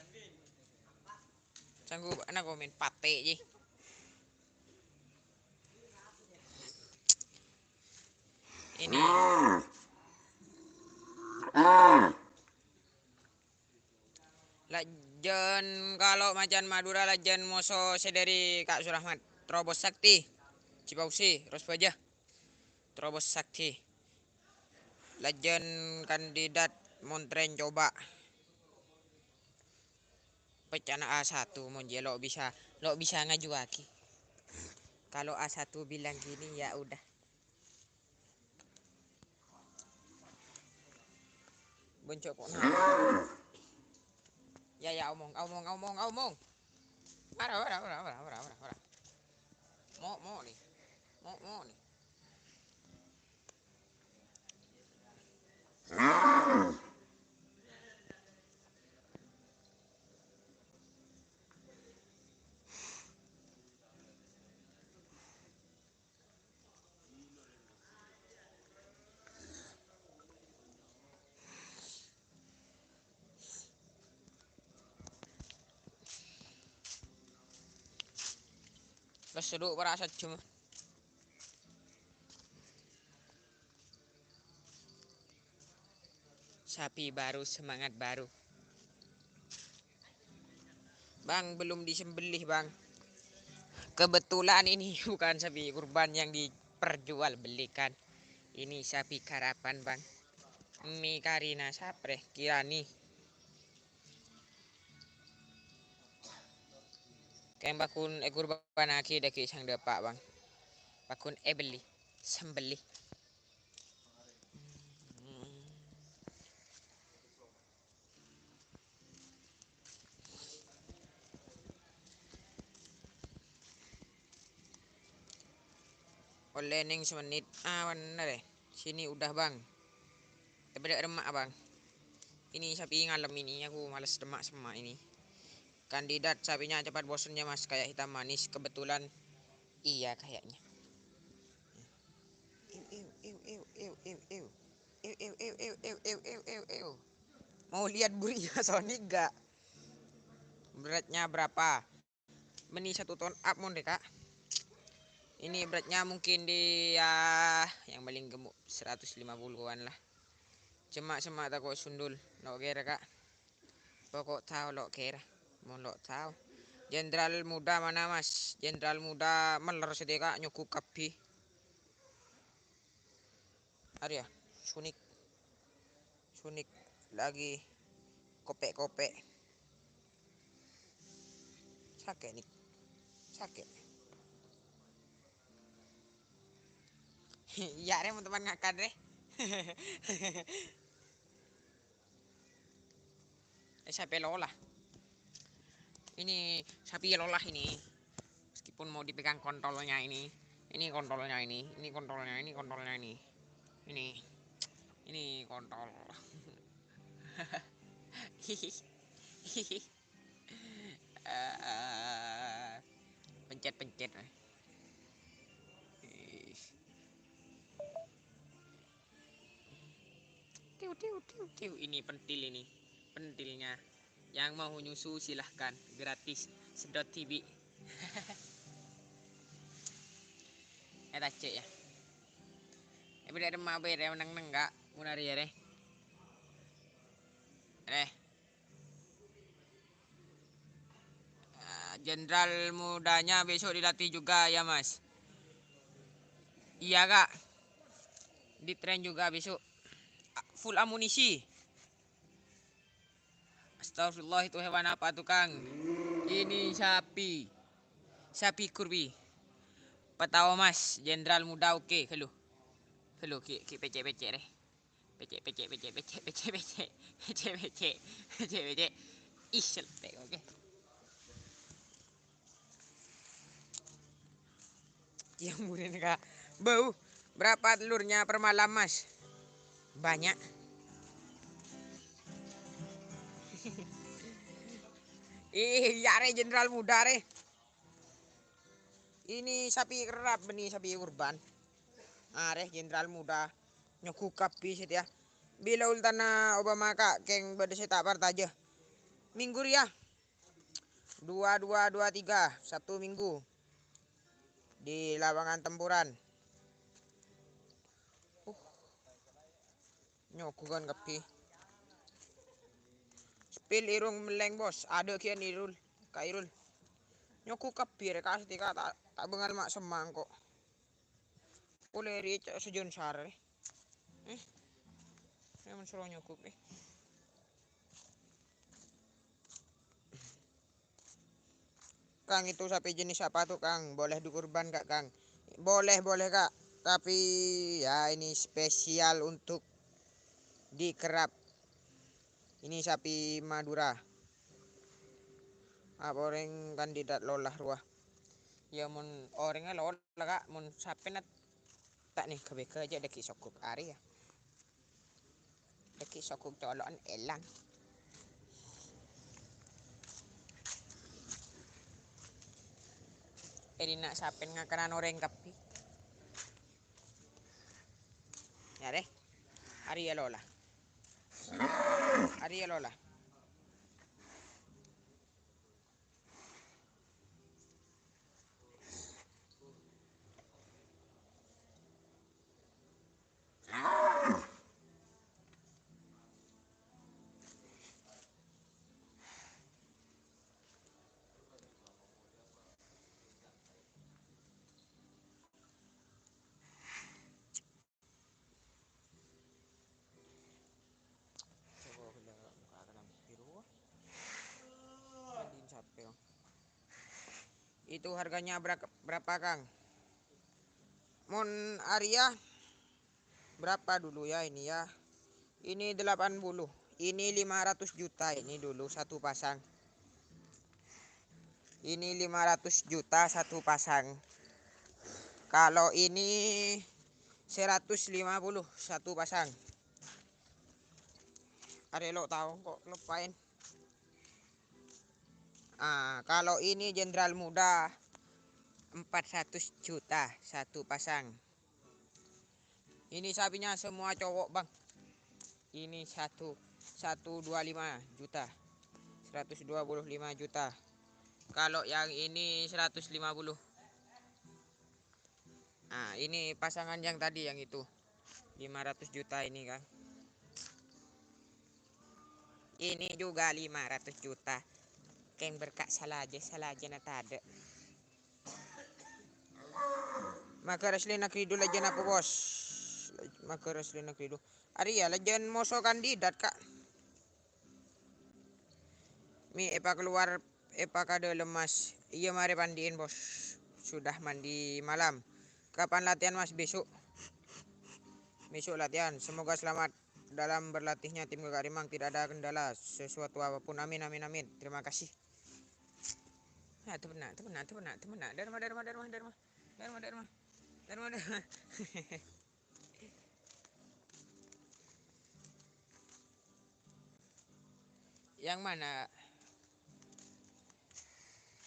Sanggu ana komen patè, ji. Ini. Lajân kalo macan Madura lajân moso sè dâri Kak Surahmat. Terobos Sakti. Cipausi, Rosbajâ. Terobos Sakti. Lajân kandidat Montren coba. Pecana A satu, mon jiyâ lo' bisa, lo' bisa ngajuwaghi. Kalau A satu bilang gini, ya udah. Bonco' kok na-, ya, ya, omong, omong, omong, omong. Ora, ora, ora. Mo', mo' ni. Mo', mo' ni. Lesso du' para' sajjhemma. Sapi baru, semangat baru. Bang, belum disembelih, Bang. Kebetulan ini bukan sapi kurban yang diperjualbelikan. Ini sapi karapan, Bang. Mi karina saprè, Kirani. Kèng paggun èkurbânnaghi dhâggi' sang dâpa', Bang. Paggun èbelli, sembelih. Ollè neng samennit. Ah, bhender, eh. Sini udah, Bang. Tapi dak remma', Bang. Ini sapi ngalem ini, aku males demak-semak ini. Kandidat sapinya cepat bosen ya, Mas, kayak hitam manis. Kebetulan iya kayaknya. Ew, ew, ew, ew, ew, ew, ew. Ew, ew, ew, ew, ew, ew, ew, ew, ew. Mau lihat buriknya Sonic nggak? beratnya berapa? Meni satu ton up mon deh, Kak. Ini beratnya mungkin di, ya, yang paling gemuk seratus lima puluhan lah. Cema'-cema' tako' sundul. Lo' kera, Kak. Pokok tao lo' kera. Mon lo' tao. Jenderal muda mana, Mas? Jenderal muda meller sedih, Kak. Nyogok kabbi. Arya, sunik. Sunik lagi kopek-kopek. Sakit, Nik. Sakit. Iya, re, teman-teman ngakan, re. Eh, sapi lolah. Ini sapi lolah ini. Meskipun mau dipegang kontrolnya ini. Ini kontrolnya ini. Ini kontrolnya, ini kontrolnya ini. Ini. Ini kontrol. Hihi. Hihi. Eh, pencet-pencet. Ih. Tiu, tiu, tiu, tiu. Ini pentil ini. Pentilnya. Yang mau nyusu silahkan. Gratis. Sedot T V. Eh, tacek ya. Eh, beda ada mabe, ya, menang-menang enggak? Munari ya, deh. Eh. Ah, jenderal mudanya besok dilatih juga ya, Mas? Iya, Kak. Di-train juga besok. A-, full amunisi. Astagfirullah, itu hewan apa tuh, Kang? Ini sapi. Sapi kurbi. Petawa, Mas, jenderal muda, oke, halo. Halo, ki, ki pecek-pecek deh. Pecek, pecek, pecek, pecek, pecek, pecek. Pecek, pecek. Pecek, pecek. Ih, seltek, oke. Yang burin, Kak. Bau, berapa telurnya per malam, Mas? Banyak. Ih, iya, re, jenderal muda, re. Ini sapi kerap, ini sapi kurban. Areh, jenderal muda. Nyogok kabbi sè tèya. Bilâ ultana Obama, Kak, kèng bâdâ sè ta' partajâ. Minggu rèya. Dua, dua, dua, tiga. Sabtu Minggu. Di lapangan Tempuran. Uh. Nyogoghân kabbhi. Spill Irung mellèng, Bos. Adâ' kèya Irul. Ka Irul. Nyogok kabbhi rè, Kak, sè tèya, Kak, ta', ta' bângal ma' semmang kok. Polè rè cè' sajân sar rè. Eh. Rè mon soro nyogok rè. Kang, itu sapi jenis apa tuh, Kang? Boleh dikurban nggak, Kang? Boleh, boleh, Kak. Tapi, ya, ini spesial untuk dikerap. Ini sapi Madura. Apa orèng kandidat lolah rowa? Ya, mon orèngnga lolah, Kak. Mon sapèna ta' nèka bhâi jhâ' dhâggi' sogok arè, ya. Dhâggi' sogok colo'an èlang. È dinna' sapèn ngakanan orèng kabbhi. Ya, deh. Arèya lolah. Arèya lolah. Itu harganya bera-, berapa, Kang? Mon arèya berapa dulu ya ini ya? Ini delapan puluh. Ini lima ratus juta ini dulu satu pasang. Ini lima ratus juta satu pasang. Kalau ini seratus lima puluh satu pasang. Arè lo' tao kok lupain. Ah, kalau ini jenderal muda empat ratus juta satu pasang. Ini sapinya semua cowok, Bang. Ini satu, satu dua lima juta. Seratus dua puluh lima juta. Kalau yang ini seratus lima puluh. Nah, ini pasangan yang tadi yang itu. Lima ratus juta ini kan. Ini juga lima ratus juta. Keng berkat salah aja, salah aja na tadâ'. Maghâr asli negeri dulu aja napa, Bos? Maghâr asli negeri dulu. Arèya lajân moso kandidat, Kak. Mi, èpakalowar, èpakadâlem, Mas. Iyâ, marè pandi'in, Bos. Sudah mandi malam. Kapan latihan, Mas? Besok. Besok latihan. Semoga selamat dalam berlatihnya tim Kakak Rimang. Tidak ada kendala sesuatu apapun. Amin, amin, amin. Terima kasih. Nah, temen, temen, temen, temen. Dharma, Dharma, Dharma, Dharma. Dharma, Dharma. Dharma, Dharma. Yang mana?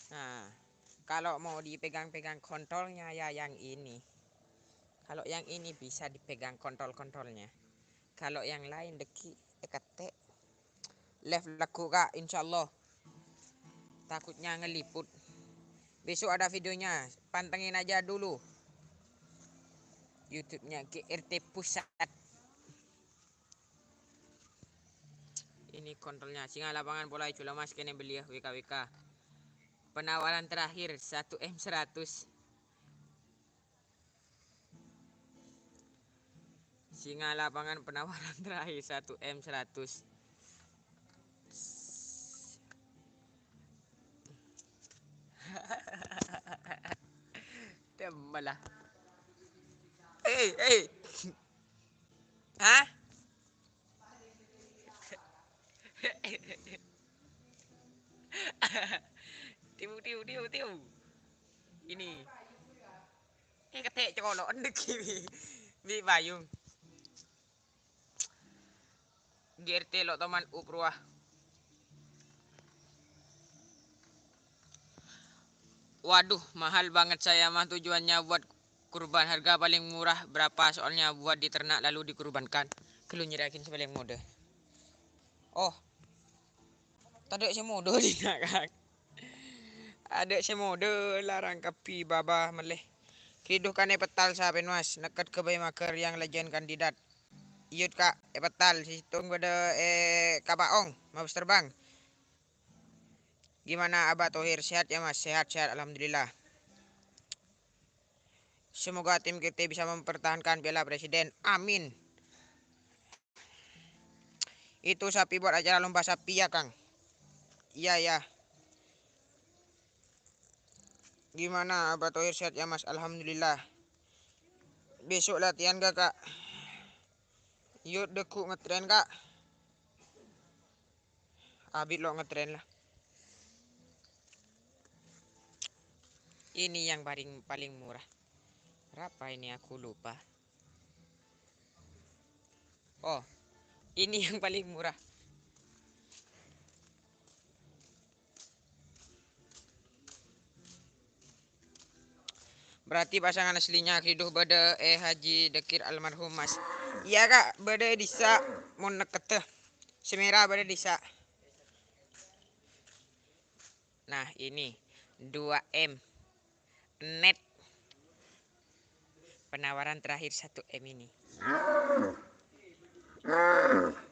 Nah, kalau mau dipegang-pegang kontrolnya, ya yang ini. Kalau yang ini bisa dipegang kontrol-kontrolnya. Kalau yang lain dâgghi' èkette'. Live lagghu', Kak, insyaallah. Takutnya ngeliput. Besok ada videonya, pantengin aja dulu. YouTube-nya G R T Pusat. Ini kontrolnya. Singa lapangan pola èjhuwâl, Mas, kènè belliyâ W K W K. Penawaran terakhir satu M seratus. Singa lapangan penawaran terakhir satu M seratus. Demalah. Hei, hei. Hah? Tiu, tiu, tiu, tiu. Ini. Eh, kete' cokolo, endek ini. Bi' payung. G R T lo' toman uprowa. Waduh, mahal banget saya mah tujuannya buat kurban. Harga paling murah berapa? Soalnya buat diternak lalu dikurbankan. Ghâllu nyerahkin sè palèng modâ. Oh. Tadâ' sè modâ dinna', Kang. Adâ' sè modâ larang kabbhi baba mellè. Ghidhu kanè pettal sapèn, Mas. Nèkket ghâbây maghâr yang lajân kandidat. Iyut, Kak, è pettal. Sèttong bâdâ è Kapaong, mabâs terbang. Gimana Abah Thohir? Sehat ya, Mas? Sehat, sehat. Alhamdulillah. Semoga tim kita bisa mempertahankan Piala Presiden. Amin. Itu sapi buat acara lomba sapi ya, Kang? Iya, ya. Gimana, Abah Thohir sehat ya, Mas? Alhamdulillah. Besok latihan gak, Kak? Yuk, deggu ngetren, Kak. Abit lo ngetren lah. Ini yang paling, paling murah. Berapa ini, aku lupa. Oh, ini yang paling murah. Berarti pasangan aslinya Ridho bâdâ è Haji Dekir almarhum, Mas. Iya, Kak, bâdâ è dissa' mon nèkkedhâ. Sè mèra bâdâ dissa'. Nah, ini dua M. Net. Penawaran terakhir satu M ini.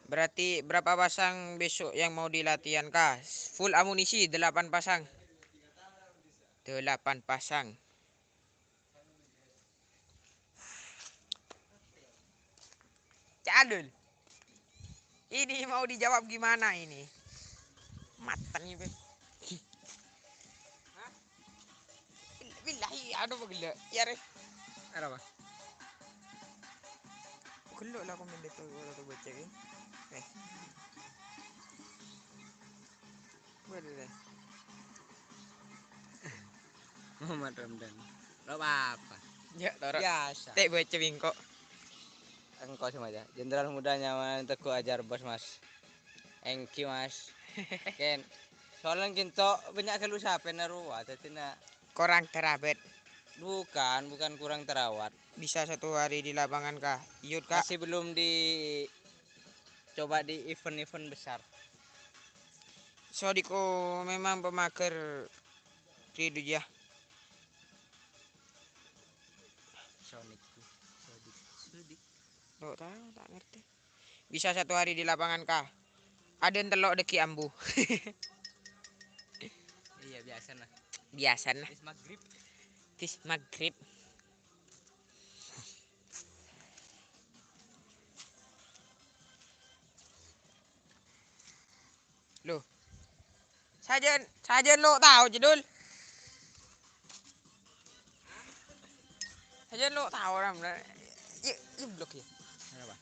Berarti berapa pasang besok yang mau dilatihan, Kak? Full amunisi, delapan pasang. Delapan pasang. Cadul. Ini mau dijawab gimana ini? Mateng ini. Hah? Billahi, anu apa gelo'? Ya, Re. Arapa? Gelo' lah komen itu, kalau tuh baca, kan? Eh. Waduh, deh. Muhammad Ramdan. Lo apa? Ya, toro. Biasa. Tè' baca bingko. Engko' semuanya. Jenderal muda nyaman Teguh Ajar, Bos, Mas. Engki, Mas. Ken. Soalnya kinto banyak keluh sampeyan rowa, dadina. Kurang terawat. Bukan, bukan kurang terawat. Bisa satu hari di lapangan kah? Iyut, Kak. Masih belum dicoba di event-event besar. Sodiku memang pemager di dunia. Sonic. Sodik. Sodik. Lo tahu, tak ngerti. Bisa satu hari di lapangan kah? Ada yang telok deki ambu. Iya, biasa nah. Biasa nah. Tis maghrib. Tis maghrib. Loh. Sajan, sajan lo tahu, Cedul. Sajan lo tahu, Ram. Yuk, yuk, blok ya. Kenapa?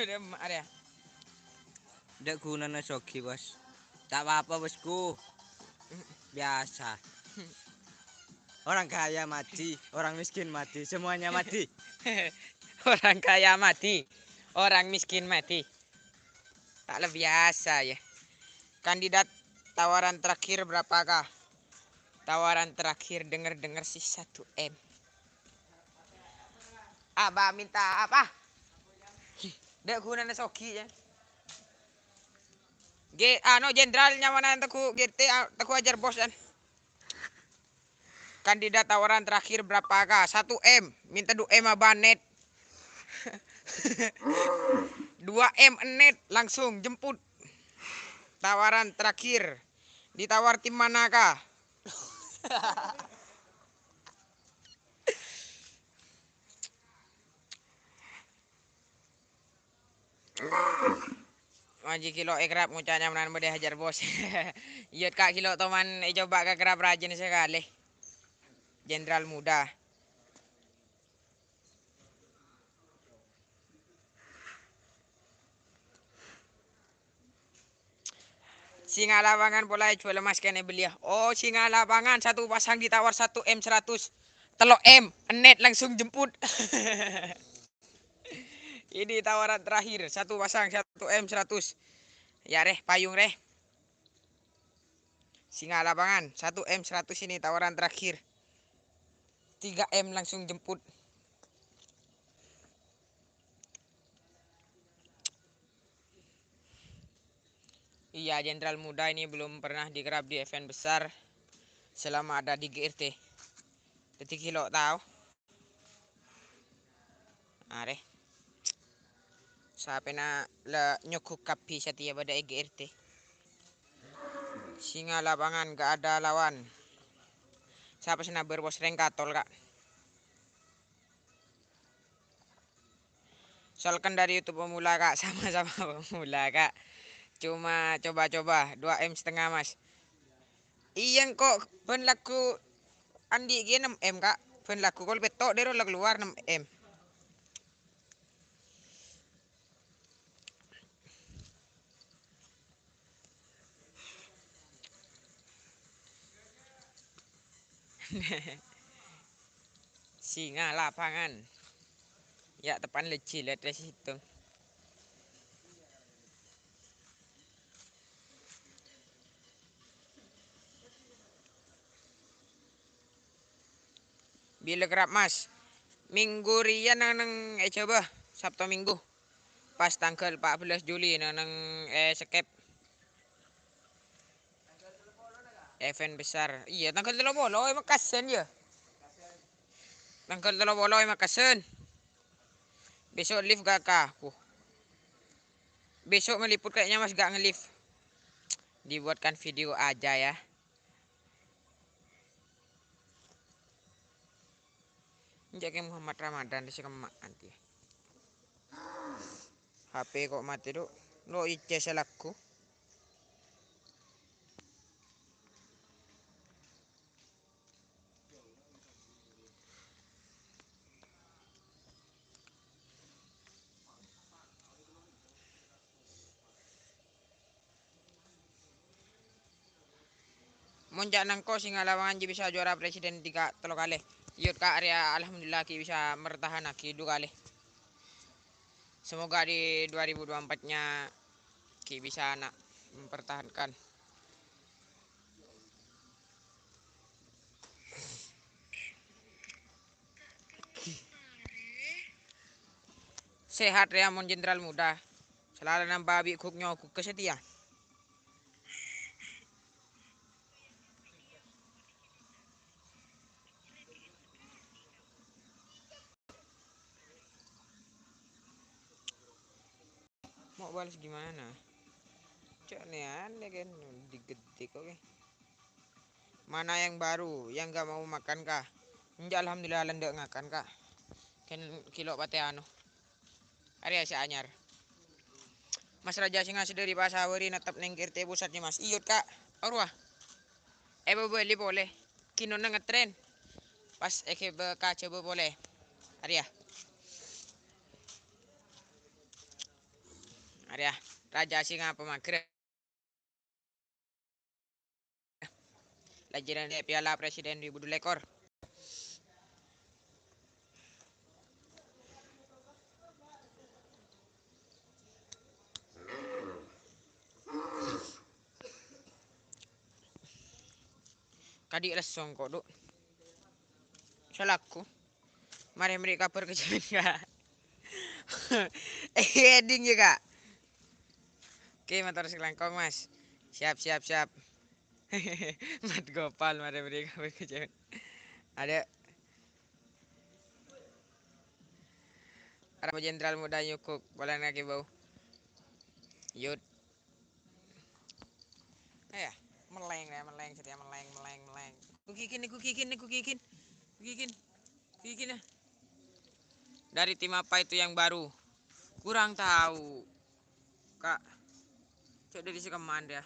Udah, Mak, ada ya? Ndak gunana sogi, Bos. Tak apa-apa, Bosku. Biasa. Orang kaya mati, orang miskin mati, semuanya mati. Orang kaya mati, orang miskin mati. Tak le biasa ya. Kandidat tawaran terakhir berapakah? Tawaran terakhir denger-denger sih satu M. Abah minta apa? Ndak gunana sogi ya. G, anu, Jenderal nyamana Teguh G T, a-, Teguh Ajar Bos, kan. Kandidat tawaran terakhir berapakah? Satu M. Minta dua M abah net. Dua M net langsung jemput. Tawaran terakhir. Ditawar tim manakah? Maji kilo ekrab nguca'na menan bâdâ hajar, Bos. Iyâ, Ka', kilo toman ècoba ka kerab rajin sakalè. Jenderal muda. Singa lapangan pola èjhuwâl emas kènè' belliyâ. Oh, singa lapangan satu pasang ditawar satu M seratus. Tello' M, ennet langsung jemput. Ini tawaran terakhir, satu pasang satu M seratus. Ya, rè, payung, rè. Singa lapangan, satu M seratus ini tawaran terakhir. Tiga M langsung jemput. Iya, Jenderal Muda ini belum pernah dikerap di event besar selama ada di G R T. Jadi kilo tahu. Arè. Sapèna la nyogok kabbhi satèya bâdâ è G R T. Singa lapangan gak ada lawan. Sapa sè nabâr pos rèng katol, Ka'? Salken dari YouTube pemula, Ka'. Sama-sama pemula, Ka'. Cuma coba-coba, dua M setengah, Mas. Iyâ, engko' bân lagu andi' ghi' ennem M, Ka'. Bân lagu kol petto' dero la kalowar ennem M. Singa lapangan. Ya, tepan lejji, lihat dari situ. Bilâ kerap, Mas? Minggu rèya neng, neng è Jhâbâ, Sabto Minggu. Pas tangghâl empat belas Juli neng, neng è Sekep. Event besar. Iyâ, tangghâl tello polo è Mekkasen, yâ. Tangghâl tello polo è Mekkasen. Besok live gak, Ka'? Wuh. Besok ngeliput kayaknya, Mas, gak nge-live. Dibuatkan video aja, ya. Jâ' kè Muhammad Ramadan sè kemma' anti. H P kok mati, Duk. Lo' icè sè lagu. Mon ca'na engko' Singa Lapangan jiyâ bisa juara presiden tiga, tello kalè. Yut, Ka', arèya alhamdulillah ghi' bisa mertahanaghi du kalè. Semoga di dua ribu dua puluh empat-nya ghi' bisa na' mempertahankan. Sehat rèya mon Jenderal Muda. Salarana babi guk nyoguk ka satèya. Mau balas gimana? Cok, nih aneh kan, digedek, oke. Mana yang baru, yang nggak mau makan kah? Enjâ', alhamdulillah, la endâ' ngakan, Kak. Kan kilo pate anu. Arèya sè anyar. Mas Raja Singa sè dâri Pasawari nettep neng R T pusat, Mas. Iyâ, Kak. Arowa. Èbâbâli polè. Kinona ngetren. Pas èghibâ ka Jhâbâ polè. Arèya. Arèya. Raja Singa pamagrâ. Lajârân Piala Presiden dua ribu dua puluh. Kadhi' lessong kodhu. Salaku. Marè mèrè kabhâr ka jhâman, Kak. Eh, heading ya, Kak. Oke, mator sakalangkong, Mas. Siap, siap, siap. Mat Gopal, marè mèrè kabhâr ka jhâman. Ada. Arapa Jenderal Muda nyogok, polana kèbâu. Yut. Eh, ya, meleng ya, meleng, setia meleng, meleng, meleng. Kukikin nih, kukikin nih, kukikin. Kukikin. Kukikin ya. Dari tim apa itu yang baru? Kurang tahu, Kak. Cok dari si Keman dia.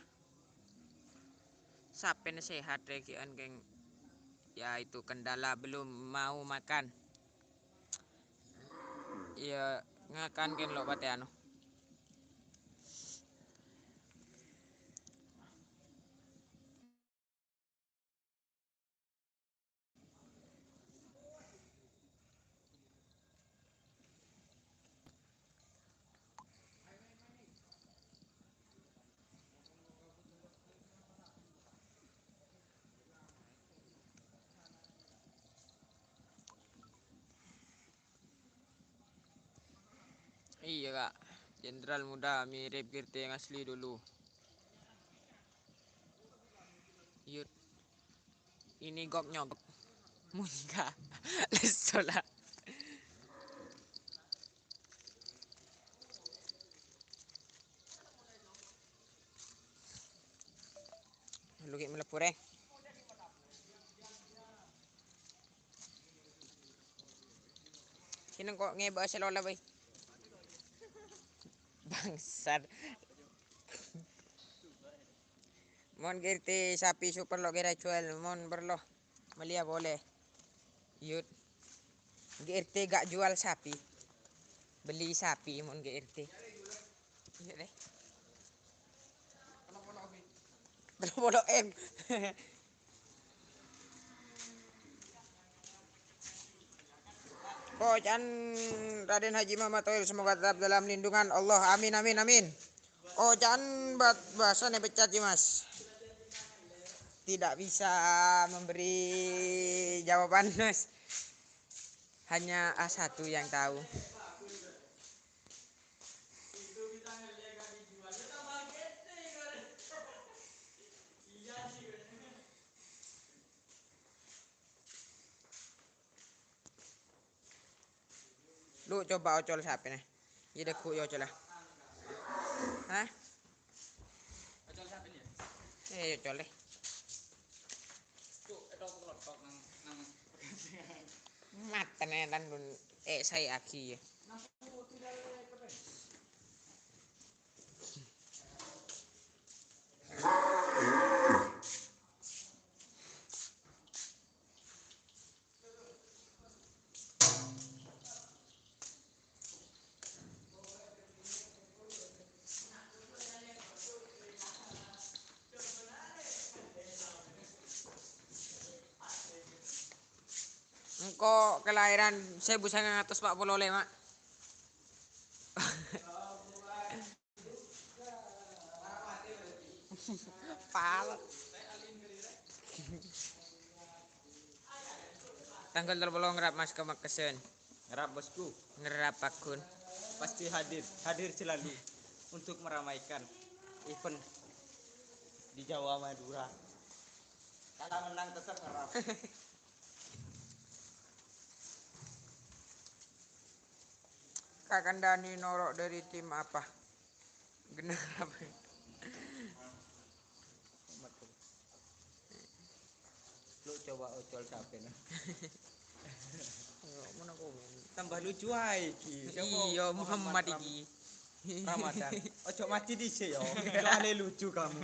Sapèna sehat, Regian, geng. Ya, itu kendala belum mau makan. Iyâ, ngakan kèng lo' patè anu. Iya, Kak. Jenderal muda mirip Girti yang asli dulu. Yut. Ini gok nyogok. Munyika. Lesso la. Lu kayak mlebu, Reng. Sini kok ngebahas lola, boy. Bangsat. Mon Girti sapi super lo kira jual, mon perlu. Beli ya boleh. Yut. Girti gak jual sapi. Beli sapi mon Girti. Iya deh. Telung puluh M. Kocan Raden Haji Muhammad Tohir, semoga tetap dalam lindungan Allah. Amin, amin, amin. Kocan bat bahasa nih pecat ya, Mas. Tidak bisa memberi jawaban, Mas. Hanya A satu yang tahu. Lu coba ocol sapèna? Iyâ, dâggu' ya ocol lah. Hah? Ocol sapèna ya? Eh, ocol deh. Cuk, etok kelotok nang, nang. Matane lan dun, eh, sae agi ya. Engko' kelahiran sèbu sangang atus pa' polo lèma'. Pal. Tanggal tello polo ngerap, Mas, ka Mekkesen. Ngerap, Bosku. Ngerap, Pagun. Pasti hadir, hadir selalu. untuk meramaikan event di Jawa Madura. Kalah menang tetap ngerap. Kak Kandani noro' dari tim apa? Bener apa? Lu coba ocol siapa, nah? Yo, mana komen? Tambah lucu ae iki. Siapa? Iya, Muhammad Muhammad Ram-, iki. Ramadan. Ojo mati dhisik yo. Soale lucu kamu.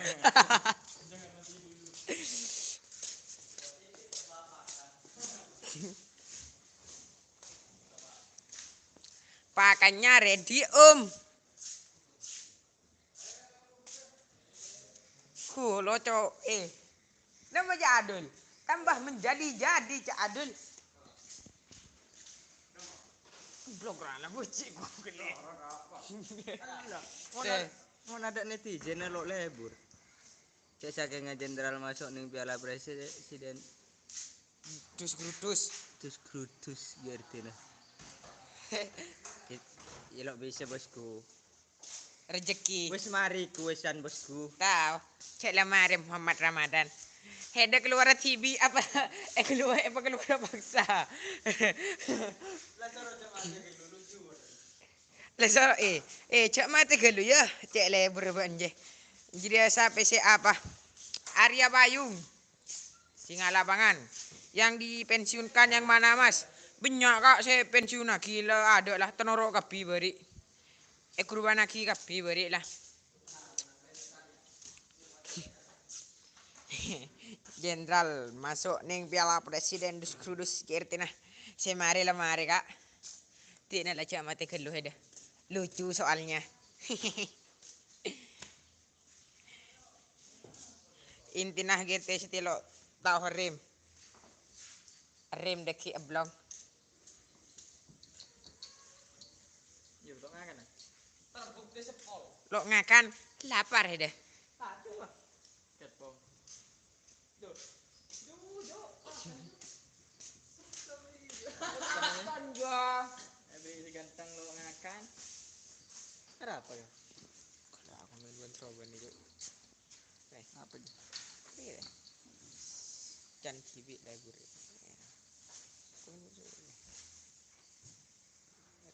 Pakannya ready, Om. Kulo, Cok, eh. Nama Cak Adul? Tambah menjadi-jadi, Cak Adul. Blok rana bocik gua kena. Mon ad-, mon ada netizen lo lebur. Cek saking Jenderal masuk ning Piala Presiden. Dus grudus. Dus grudus, ya artinya. Ya, ya lo bisa, Bosku. Rezeki. Wis mari kuwisan, Bosku. Tao. Cek la mari Muhammad Ramadan. Heda keluar T V apa? Eh, keluar, apa keluar paksa? Lah, soro, eh, eh, cek mati galu ya. Cek lebur banje. Jadi siapa sih apa? Arya Payung. Singa lapangan. Yang dipensiunkan yang mana, Mas? Banyak, Kak, saya pensiun lagi lah, ada lah, tenoro kabbi bari. Eh, kurubanagi kabbi bari lah. Jenderal masuk ning Piala Presiden dus grudus, Kirtina. Saya mari lah, mari, Kak. Tina lah, cak mati galu ada. Lucu soalnya. Intina ghi' tè satèya lo' tao rem. Rem dhâggi' èblong. Lo' ngakan, lapar ya deh. Ganteng lo' ngakan. Ada apa ya? Kalau aku main-main coba nih, Cuk. Eh, apa aja? Iya. Can cibi lah guru.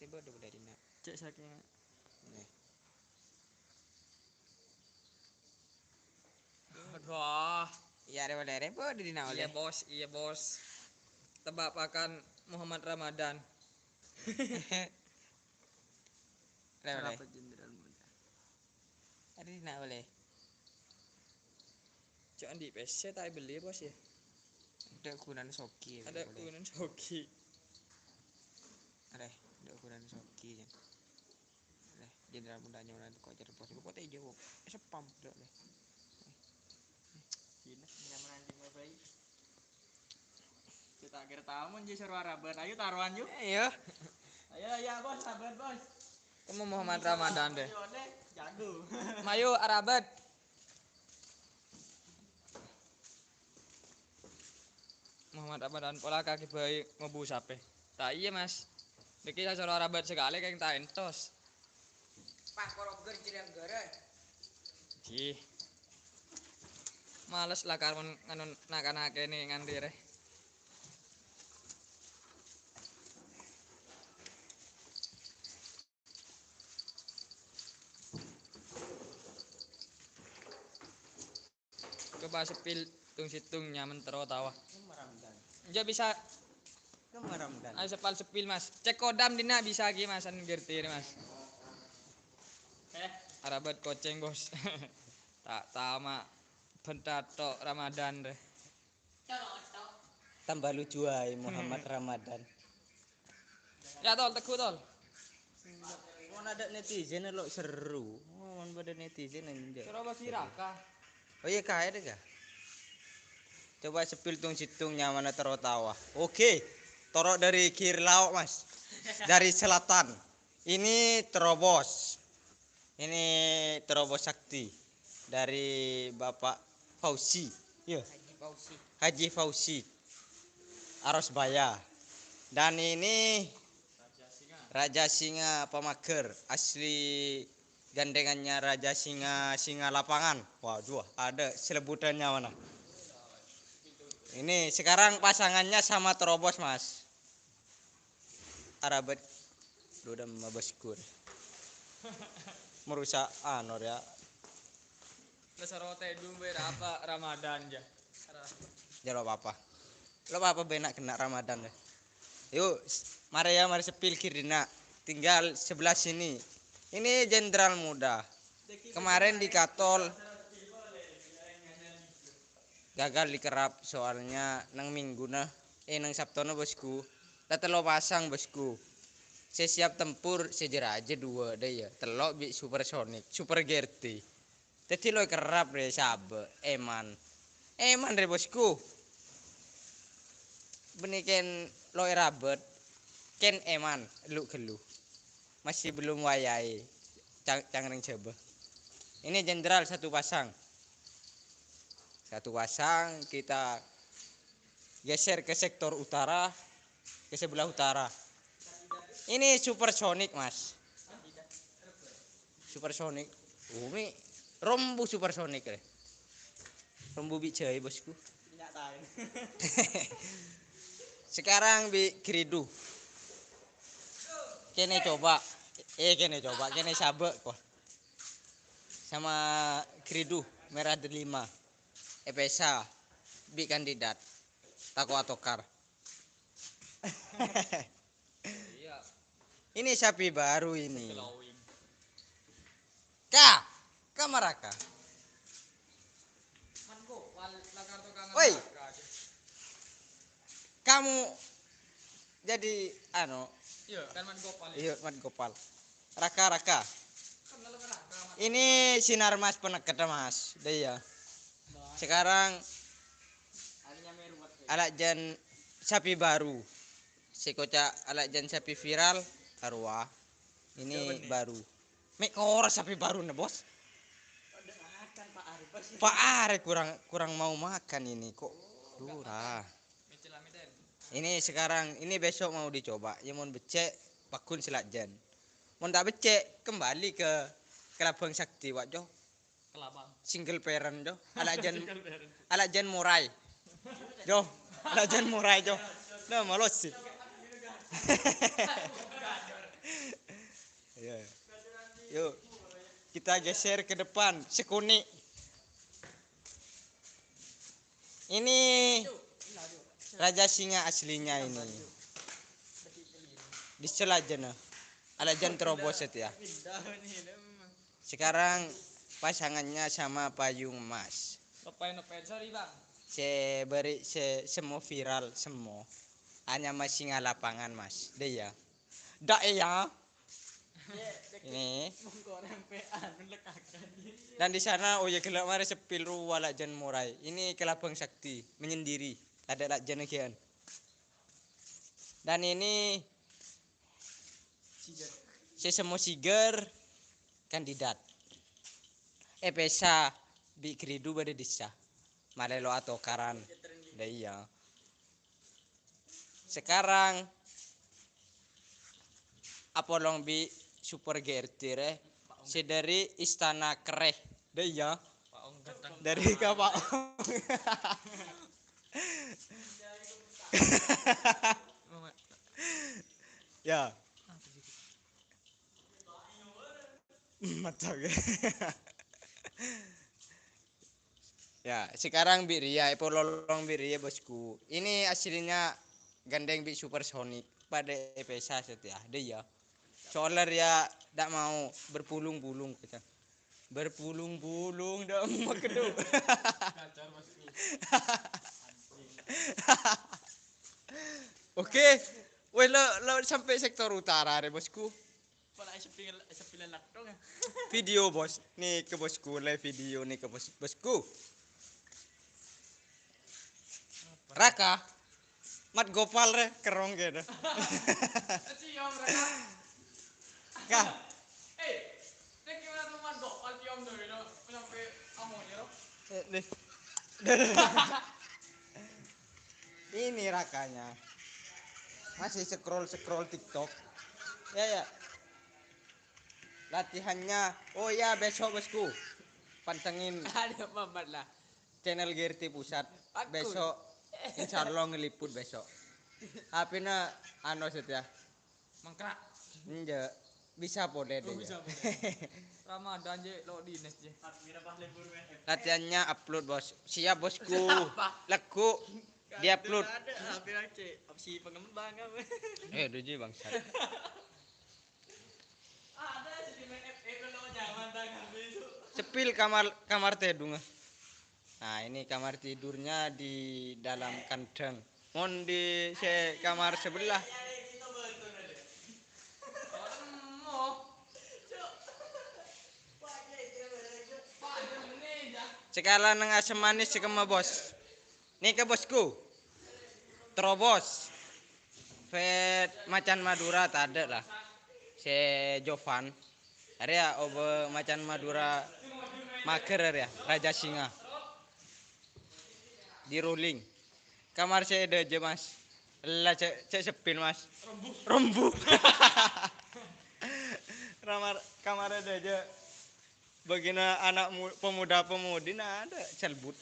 Ribet dong dari nak. Cek saking. Nih. Aduh. Iya, ribet, ribet di nak oleh. Iya, Bos. Iya, Bos. Tebak pakan Muhammad Ramadan. Ribet. Apa Jenderal Muda? Arèya napa, Lè? Cok andi' pèssè ta' èbelli, Bos, ya? Ada gunana sogi, ada boleh. Gunana sogi. Ada, ada gunana sogi, ya. Ada, Jenderal Muda nyoran kok Cirebon. Lu kok tè jawab? Sepam, Dok, Lè. Sini, nyaman anjing, Mas Rai. Kita akhir tahun, Ji, seru araban. Ayo, taruhan, yuk. Ayo. Ayo, ya, Bos, araban, Bos. Temu Muhammad Ramadan deh. Ayo, deh, jago. Mayu, arabat. Muhammad Ramadan pola kaki bayi ngobu sape. Tak iya, Mas. Niki saya suruh arabat sekali, kayak tak entos. Pas koroger jreng gara. Ji. Males lah karmen nganu nak-anake ni ngantri re. Coba sepil tung-situng nyaman tero tawa. Enja' bisa. Ayo sepal sepil, Mas. Cek kodam dina bisa ki, Mas, an ngerti ni, Mas. Arabat koceng, Bos. Tak tama bentato Ramadan re. Tambah lucu ae Muhammad Ramadan. Ya, Tol, Teguh, Tol. Mon ada netizen lo' seru. Mon pada netizen enja'. Seru apa sih, Raka? Oh iya, kae deh, Kak. Coba sepil tung-situng nyamana tero tawa. Oke. Toro' dari kiri laut, Mas. Dari selatan. Ini terobos. Ini terobos sakti dari Bapak Fauzi. Ya. Haji Fauzi. Haji Fauzi. Arosbaya. Dan ini Raja Singa Pamager, asli Gandengannya Raja Singa, Singa Lapangan. Waduh, ada selebutannya mana? Ini sekarang pasangannya sama terobos, Mas. Arabet. Duh, udah mabes kur. Merusak anu ya. Terus rote dulu apa Ramadan ya. Jalo apa-apa. Lo apa-apa benak kena Ramadan deh. Yuk, mari ya, mari sepil kiri nak. Tinggal sebelah sini. Ini jenderal muda. Kemarin di Katol gagal dikerap soalnya nang Minggu nah, eh, nang Sabtu nah, bosku. Tak telo pasang, bosku. Saya siap tempur, saya jeraja dua deh ya. Telok bi supersonik, super G R T. Jadi lo kerap deh sabe, eman. Eman deh, bosku. Beniken lo erabet, ken eman, lu gelu. Masih belum wayai. Cang-, cangreng coba. Ini jenderal satu pasang. Satu pasang kita geser ke sektor utara, ke sebelah utara. Ini supersonik, Mas. Supersonik. Umi rombu supersonik deh. Rombu bi jai, bosku. Sekarang bi keridu. Kene coba. Eh, kene coba. Kene sabe kok. Sama keridu merah delima. Epesa bi kandidat. Tako atokar. Iya. Ini sapi baru ini. Ka, kamaraka. Woi. Kamu jadi anu. Iya, kan Man Gopal. Iya, Man Gopal. Raka, raka. Ini sinar mas peneket, Mas. Deh ya. Sekarang alakjan sapi baru. Sekoca alakjan sapi viral, arwah. Ini baru. Mek ora sapi baru nih, Bos. Pak Are kurang, kurang mau makan ini kok. Dura. Ini sekarang, ini besok mau dicoba. Ya, mon becek, pagun selakjan. Mon tak becek, kembali ke Kelabang Sakti, Wak Jo. Kelabang. Single parent, Jo. Alakjan, alakjan morai. Jo, alakjan morai, Jo. Nah, malos sih. Iya. Yuk, kita geser ke depan. Sekuni. Ini raja singa aslinya ini. Di selajana. Alakjan terobos itu ya. Sekarang pasangannya sama Payung Mas. Ngepen, ngepen, sorry, Bang. Se beri se semua viral semua. Hanya masih ngalapangan, Mas. Deh ya. Dak ya. Ini. Dan di sana, oh ya, gelap mari sepil ru alakjan morai. Ini Kelabang Sakti menyendiri. Ada alakjan gian. Dan ini Sesemo Siger kandidat. Epesa bi keridu bade disa. Malelo atokaran. Dah iya. Sekarang apolong bi super G R T re. Se dari Istana Kereh. Dah iya. Dari Kapal. Ya. Mata gue. Ya, sekarang bi Ria, epololong bi Ria, bosku. Ini aslinya gandeng bi supersonik pada Epesa setia. Deh ya. Soalnya Ria ndak mau berpulung-pulung, kata. Berpulung-pulung dak mau kedua. Oke. Weh, lo, lo sampai sektor utara re, bosku. Pola sepil-, sepilan laktong ya. Video, Bos. Nih ke bosku, live video nih ke bos, bosku. Raka. Mat Gopal re, kerong gitu. Ciong, Raka. Kah? Eh, ini gimana teman Gopal ciong tuh, gitu? Sampai kamu ya, Ro? Eh, nih. Ini Rakanya. Masih scroll-scroll TikTok. Ya, ya. Latihannya, oh ya, besok, Bosku. Pantengin Ada Mamat lah. Channel G R T Pusat. Aku. Besok, insya Allah ngeliput besok. H P-na anu, Set, ya. Mangkrak. Enggak. Bisa polè Oh, deh, bisa ya. Polè. Ramadan je, lo dinas je. Latihannya upload, Bos. Siap, Bosku. Siapa? Lagu. Di-upload. Ada, ada, hampir aja. Opsi pengembang apa? Eh, duji bangsat. Ada sih di main F F lo nyaman tangan besok. Sepil kamar, kamar tedung, ah. Nah, ini kamar tidurnya di dalam kandang. Mon di se kamar sebelah. Sekala neng asem manis sekemma, Bos. Nèka, Bosku. Terobos. Fet macan Madura tadâ' la. Sè Jovan. Arèya obâ macan Madura mager arèya, Raja Singa. Di rolling. Kamar sè dâjâ, Mas. Ella cè', cè' seppil, Mas. Rembu. Rembu. Kamar, kamar dâjâ. Bâgiyânna ana' mu-, pemuda-pemudi, nah, ada celbut.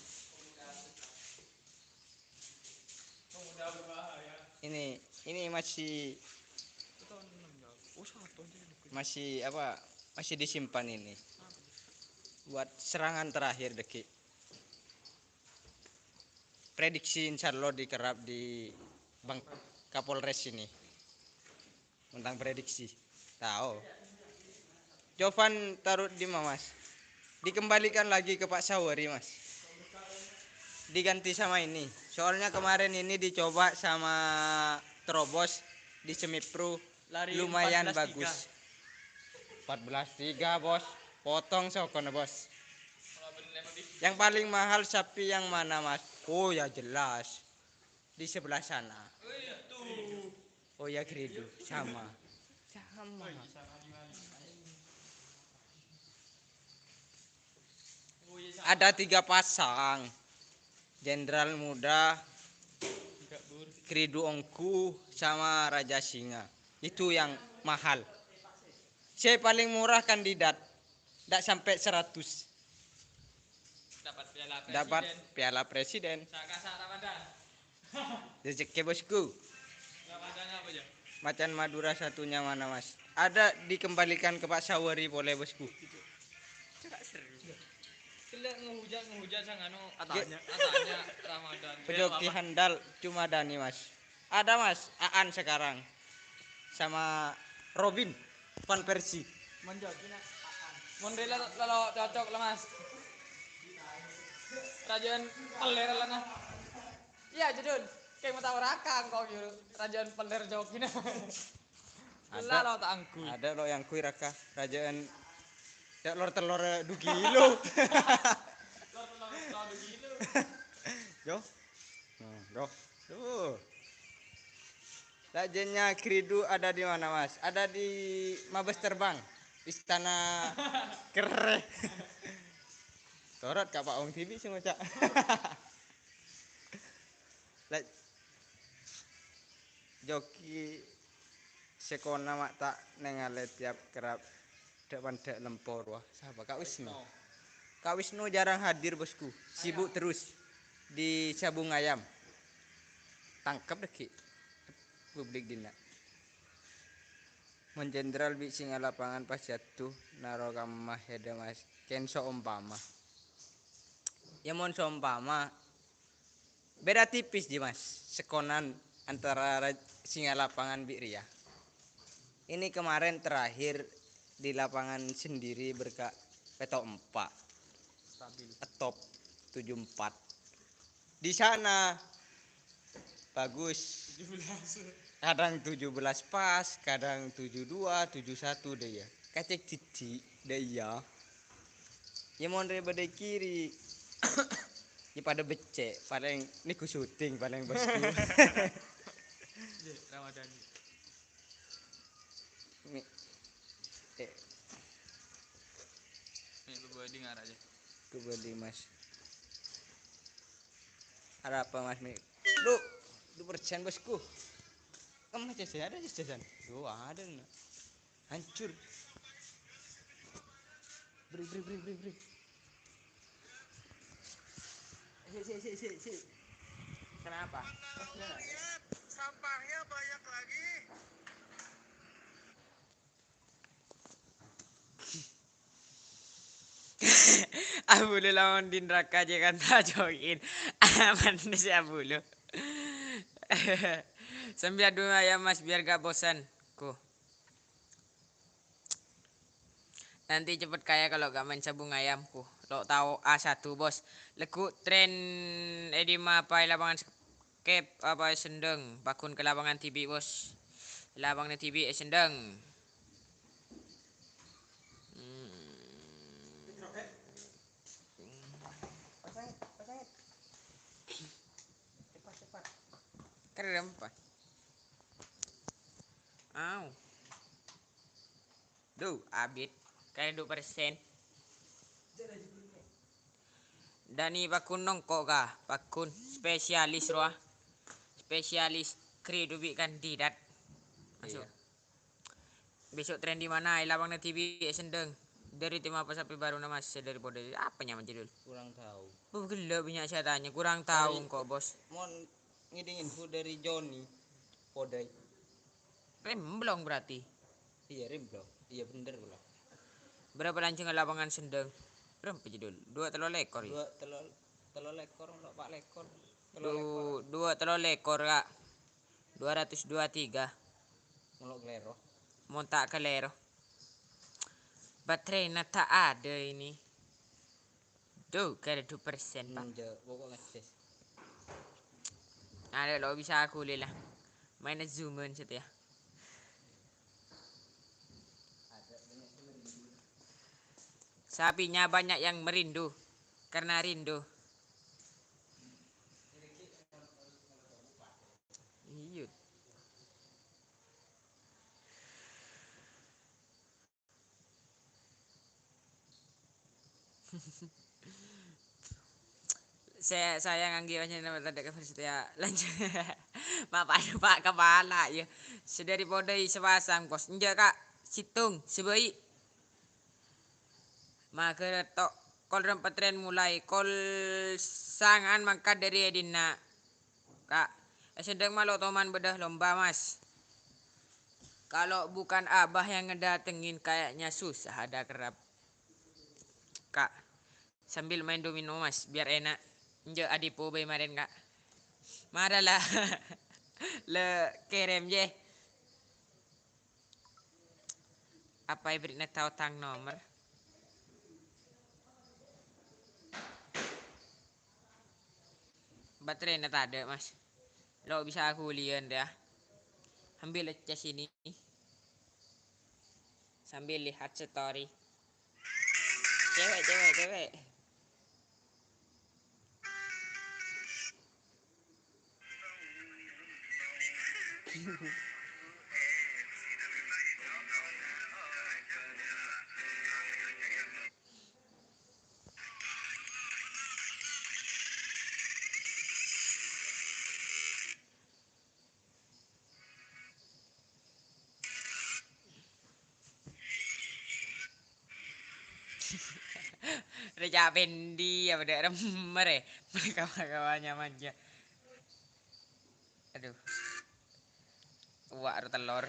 Ini, ini masih, masih apa? Masih disimpan ini. Buat serangan terakhir, dâgghi'. Prediksi, insya Allah, dikerap di Bang Kapolres ini. Tentang prediksi. Tahu. Jovan taruh di ma, Mas? Dikembalikan lagi ke Pak Sawari, Mas. Diganti sama ini. Soalnya kemarin ini dicoba sama Terobos di Semipru. Lari lumayan empat belas tiga. Bagus. Empat belas tiga, Bos. Potong sokona, Bos. Yang paling mahal sapi yang mana, Mas? Oh, ya jelas. Di sebelah sana. Oh ya, Gridu. Sama. Sama. Ada tiga pasang. Jenderal Muda, Gridu Onggu, sama Raja Singa. Itu yang mahal. Sè paling murah kandidat. Ndak sampai seratus. Dapat piala presiden. Dapat piala presiden. Saka-saka Ramadan. Rezeki, Bosku. Ramadan apa, ya? Macan Madura satunya mana, Mas? Ada dikembalikan ke Pak Sawari boleh, Bosku. Cek seru. Kena ngehujat, ngehujat sang anu. Atanya, atanya Ramadan. Pejoki handal cuma Dani, Mas. Ada, Mas, Aan sekarang. Sama Robin Van Persie. Mon rela lalo cocok lah, Mas. Rajaan peler lah, nah. Iya, Jedun. Kayak mau tahu rakang kok, gitu. Rajaan peler joki, nah. Ada. Lalo tak angguy. Ada lo yang kui raka. Rajaan cak lor telur dua kilo. Lor telur, telur dua kilo. Yo. Hmm, yo. Tuh. Rajanya Gridu ada di mana, Mas? Ada di Mabes Terbang, Istana Kerre. Torot ka Pak Ong Tibi sih ngocak. La-, joki sekona ma' ta' nengale tiap kerap dha'-pandha' lempo rowa. Sapa? Kak Wisnu. Kak Wisnu jarang hadir, Bosku. Sibuk terus di sabung ayam. Tangkep dâgghi'. Publik dinna'. Mon jenderal bi' singa lapangan pas jaddu, naro kamma hedâ, Mas. Kèn saompama. Ya, mon saompama, beda tipis, ji, Mas, sekonan antara ra-, singa lapangan bi' rèya. Ini kemarin terakhir di lapangan sendiri berka-, peto empat. Stabil. Top tujuh empat. Di sana bagus. Tujuh belas. Kadang tujuh belas pas, kadang tujuh dua, tujuh satu deh ya. Kacek cici deh ya. Ya mon rè bâdâ kiri. Ya pada becek, paling niku syuting paling bosku. Iya, Ramadan. Mi-, eh. Ini lu boleh dengar aja. Kembali, Mas. Ada apa, Mas? Mi-, lu, lu percaya, Bosku? Kamu masih ada di jajan? Duh, ada, nak. Hancur. Beri, beri, beri, beri, beri. Sik, sik, sik, sik, sik. Kenapa? Lihat, sampahnya banyak lagi. Abulu lamun di neraka jè kan ta' jokin. Aman si Abulu. Sambil adu ayam, Mas, biar gak bosan. Ku. Nanti cepet kaya kalau gak main sabung ayam, ku. Lo' tao A satu, Bos. Lagu tren è dimma, apa è lapangan skep apa è Sendeng? Paggun ka lapangan dhibi', Bos. Lapangan dhibi' è Sendeng. Hmm. Kerem, Pak. Au. Duh, abit. Kaya du persen. Dani Pagun nongko ka, Pagun spesialis rowa. Spesialis kri dubi kandidat. Masuk. Iya. Besok tren di mana? È lapangan dhibi' è Sendeng. Dari tim apa sampai baru nama saya dari Polda? Apa nyaman judul? Kurang tahu. Oh, gila banyak saya tanya. Kurang tahu kok, Bos. Mon ngedingin hu dari Joni. Podai. Remblong berarti. Iya, remblong. Iya, bener pula. Berapa lanceng lapangan Sendeng? Berapa judul? Dua telu lekor ya? Dua telu, telu lekor, enggak, empat lekor. Telu lekor. Du-, dua telu lekor, Kak. Dua ratus dua tiga. Ngelok kelero. Mon ta' kelero. Baterainya tak ada ini. Duh, gak ada dua persen, Pak. Enggak, pokok ngeces. Ada lo bisa aku lah. Mainnya zooman situ ya. Sapinya banyak yang merindu karena rindu. Iya. Saya, saya ngangge panjenengan tanda kebersetia lanjut. Bapak, Pak Kepala, ya. Sedari podai sepasang, Bos. Enggak, Kak. Situng, sebaik. Mager tok. Kol rempet tren mulai. Kol sangan mangkat dari edina. Kak, eh, sedang malo toman bedah lomba, Mas. Kalau bukan abah yang ngedatengin, kayaknya susah ada kerap. Kak, sambil main domino, Mas, biar enak. Njo adipo bay maren, Kak. Maralah. Le kerem je. Apa ibrikna tao tang nomor? Baterainya tak ada, Mas. Lo bisa aku lian ya. Ambil cas ini. Sambil lihat story. Cewek, cewek, cewek. Reca' pendi ya, pada remer ya. Mereka kawannya manja. Aduh. Uwak ro telor.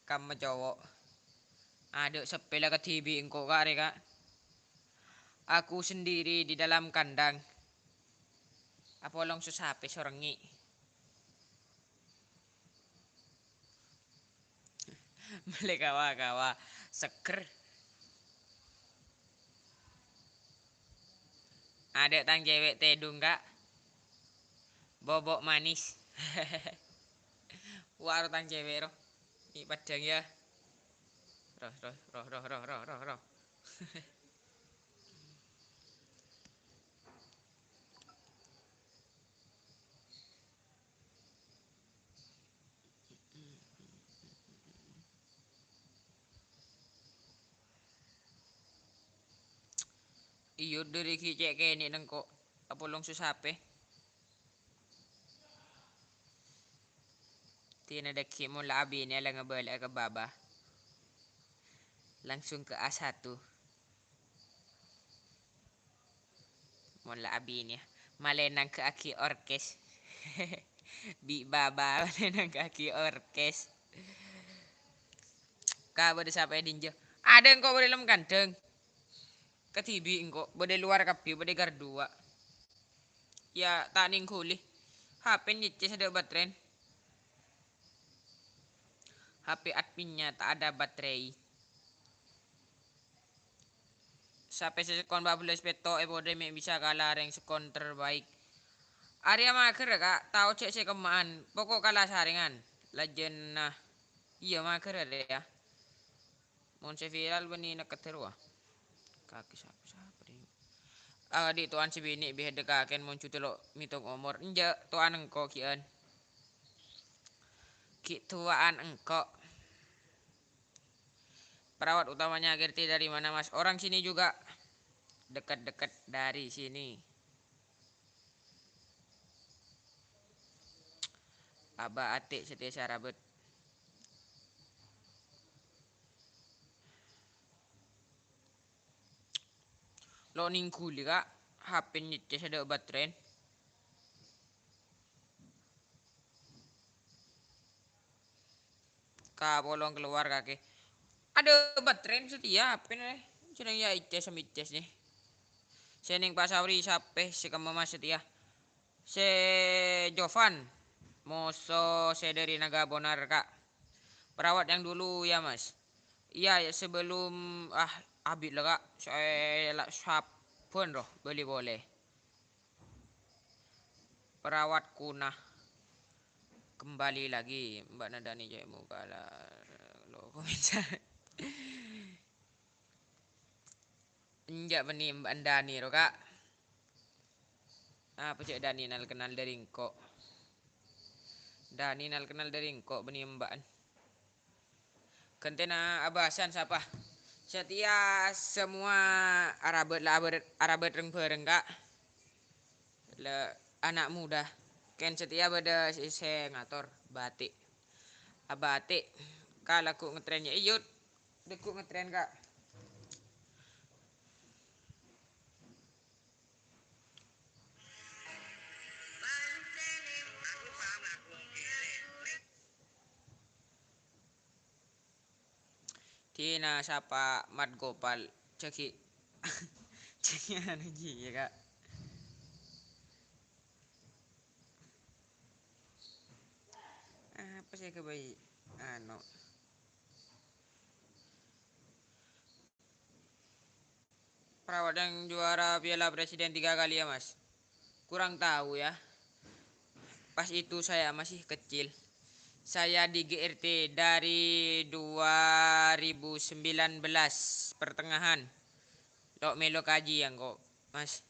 Kamu cowok. Aduh, sepele ke dibi engko, Kak, re, Kak. Aku sendiri di dalam kandang. Apolong sesape sorengi. Mele kawa-kawa seger. Ada tang cewek tedung, Kak. Bobok manis. Waro tang cewek, roh. Ini padang ya. Roh, roh, roh, roh, roh, roh, roh, roh. Iyo, dari kicek kene nengko. Apolong susape. Tina daggi' mola abine la ngabala ka baba. Langsung ke A satu. Mon la abinè, malè nangghâ'aghi orkes. Bi' baba malè nangghâ'aghi orkes. Ka bâdâ sapa è dinjâ? Adâ engko' bâdâ lem kandhâng. Kadhibi' engko' bâdâ lowar kabbhi, bâdâ garduwâ. Ya, ta' nèngghuli. H P nyèccès adâ' baterèn. H P adminnya tak ada baterai. Sapè sè sekkon empat belas petto' è pole mè' bisa kala rèng sekkon terbaik. Arèya maghâr, Ka', tao jhâ' sè kemma'an. Poko' kala sarèngan. Lajânna. Iyâ, maghâr arèya. Mon sè viral bânnè nekkedda rowa. Kakè sapa, sapa, Dio? Ah, di' towan sè binè' bhidhâ kakèn mon jhudhu lo' mètong omor. Enjâ', towan engko' ghi'ân. Ghi' towa'an engko'. Perawat utamanya Gerti dari mana, Mas? Orang sini juga. Dekat-dekat dari sini. Abâ' atè' satèya sè arabât. Lo' nèngghuli, Ka'. H P nyèccès adâ' baterèn. Ka polong keluar kakè. Adâ' baterèn satèya H P-na. Jeneng ya iccès, miccès nè. Sè nèng pasawri sapè sè kemma mas satèya. Sè Jovan, moso sè dâri Naga Bonar, Ka'. Perawat yang dulu ya, Mas. Iya, ya, sebelum, ah, abit la, Ka'. Sè la sabbhân roh bâli polè. Perawat kuna kembali lagi, Mbak Nadani cek muka la, lo komentar. Enjâ' bânnè Mbak Dani ro, Ka'. Apa cek Dani nal-kenal dâri engko'? Dani nal-kenal dâri engko' bânnè Mbak. Ghântèna abhâsan sapa? Satèya semua arabât la abâr-, arabât reng-bhâreng, Ka'. La anak muda. Kèng satèya bâdâ sè, sè ngator batik. Abatik. Ka' lagghu' ngetrèn ya, iyut. Lagghu' ngetrèn, Ka'. Dina sapa Mat Gopal, jâghi, jâghi anu jiyâ, Ka'. Apa sè kabâi anu? Perawat yang juara Piala Presiden tiga kali ya, Mas? Kurang tahu ya. Pas itu saya masih kecil. Saya di G R T dari dua ribu sembilan belas pertengahan. Lo' mèlo kaji ya engko', Mas.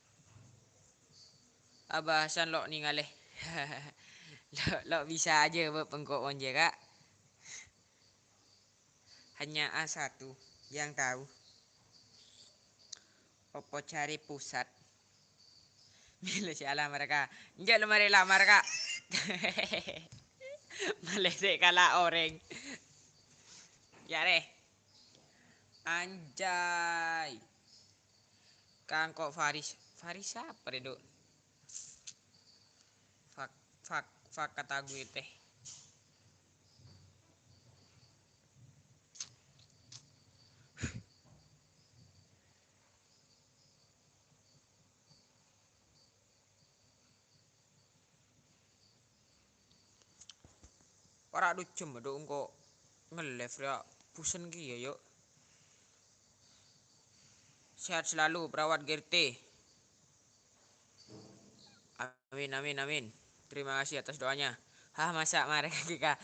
Abhâsan lo' nèngalè. Lo', lo' bisa ajâwâb engko' mon jâ, Ka'. Hanya A satu yang tahu. Opo cari pusat? Mèlo sè alamar, Ka'. Enjâ' lo marè lamar, Ka'. Malè sè kala orèng. Ya, rè. Anjay. Kangko Faris. Faris sapa rè, Duk? Fak, fak, fak kata gue teh. Para' dhu jhâmma dhu engko' nge-live rèya, bosen kèya, yo. Sehat selalu, perawat Gerti. Amin, amin, amin. Terima kasih atas doanya. Hah, masa marè kakè, Ka'?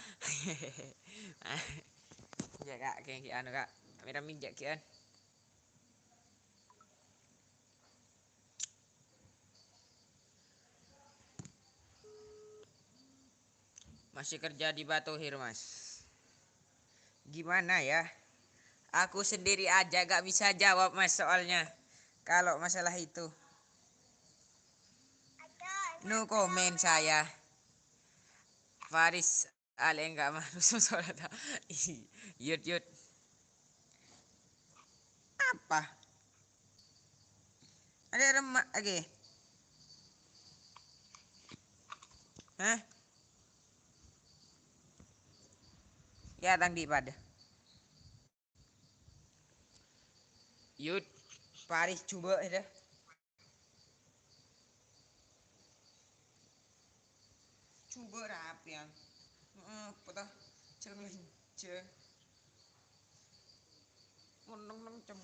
Ya, Ka', kayak anu, Ka'. Amin, amin, jâ' kèya. Masih kerja di Batu Hirmas. Gimana ya? Aku sendiri aja gak bisa jawab, Mas, soalnya kalau masalah itu. No comment saya. Faris Ale enggak mah, sholat. Yut, yut. Apa? Ada remak lagi. Hah? Ya, tang di' padâ. Yut. Paris jhubâ' dâ. Jhubâ' rapian. Heeh, apa ta? Jhâng-lènjhâng. Mon neng-neng cem.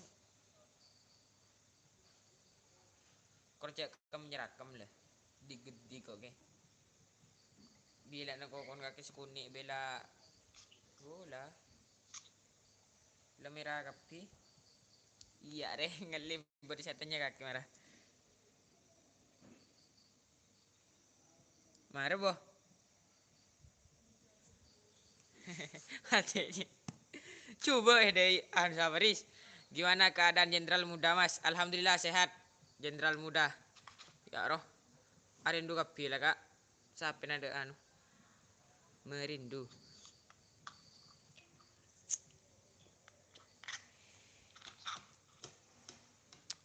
Kor cè' kem-nyerakem la. Di-ghi' kok, kè. Bilâ nèko kon kakè sakonè' bilâ. Oh, la. La mèra kabbhi. Iyâ, rè, ngalèm bâdâ sètannya kakè mara. Mara, Bo. Adiknya. Coba ya, dai, anu, sabaris. Gimana keadaan Jenderal Muda, Mas? Alhamdulillah, sehat, Jenderal Muda. Ya, roh. Arindu kabbhi la, Kak. Sapè nada anu. Merindu.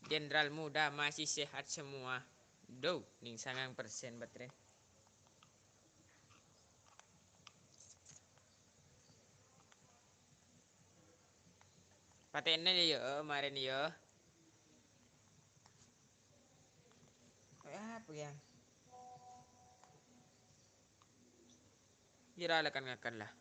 Jenderal Muda masih sehat semua. Duh, ning sangang persen baterai. Patèna ya, ya, marèn ya. Apa ya? Kira lekan ngakan lah.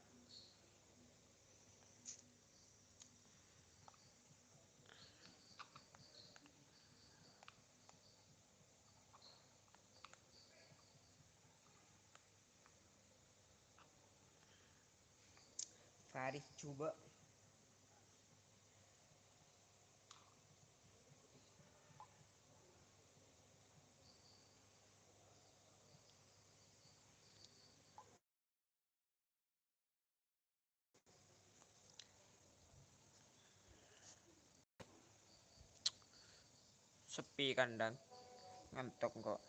Faris coba. Sepi kandang. Ngantok kok.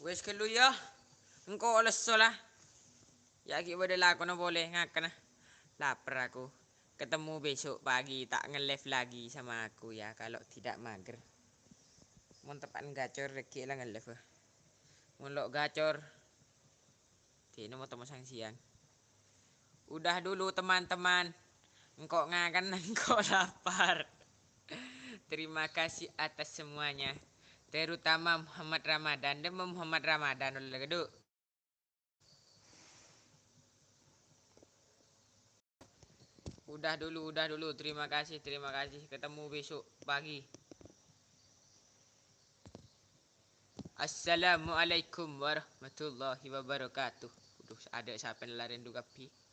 Wes ghâllu, ya. Engko' lesso la. Ya, ghi' bâdâ lakona polè ngakana. Lapar aku. Ketemu besok pagi, tak nge-live lagi sama aku, ya, kalau tidak mager. Mon teppa'na gacor, règgi' la nge-live. Mon lo' gacor, Dino mau temu sang siang. Udah dulu, teman-teman. Engko' ngakan, engko' lapar. Terima kasih atas semuanya. Terutama Muhammad Ramadan. Demo Muhammad Ramadan dulu, Duk. Udah dulu, udah dulu. Terima kasih, terima kasih. Ketemu besok pagi. Assalamualaikum warahmatullahi wabarakatuh. Waduh, ada siapa yang lari rindu kabbhi?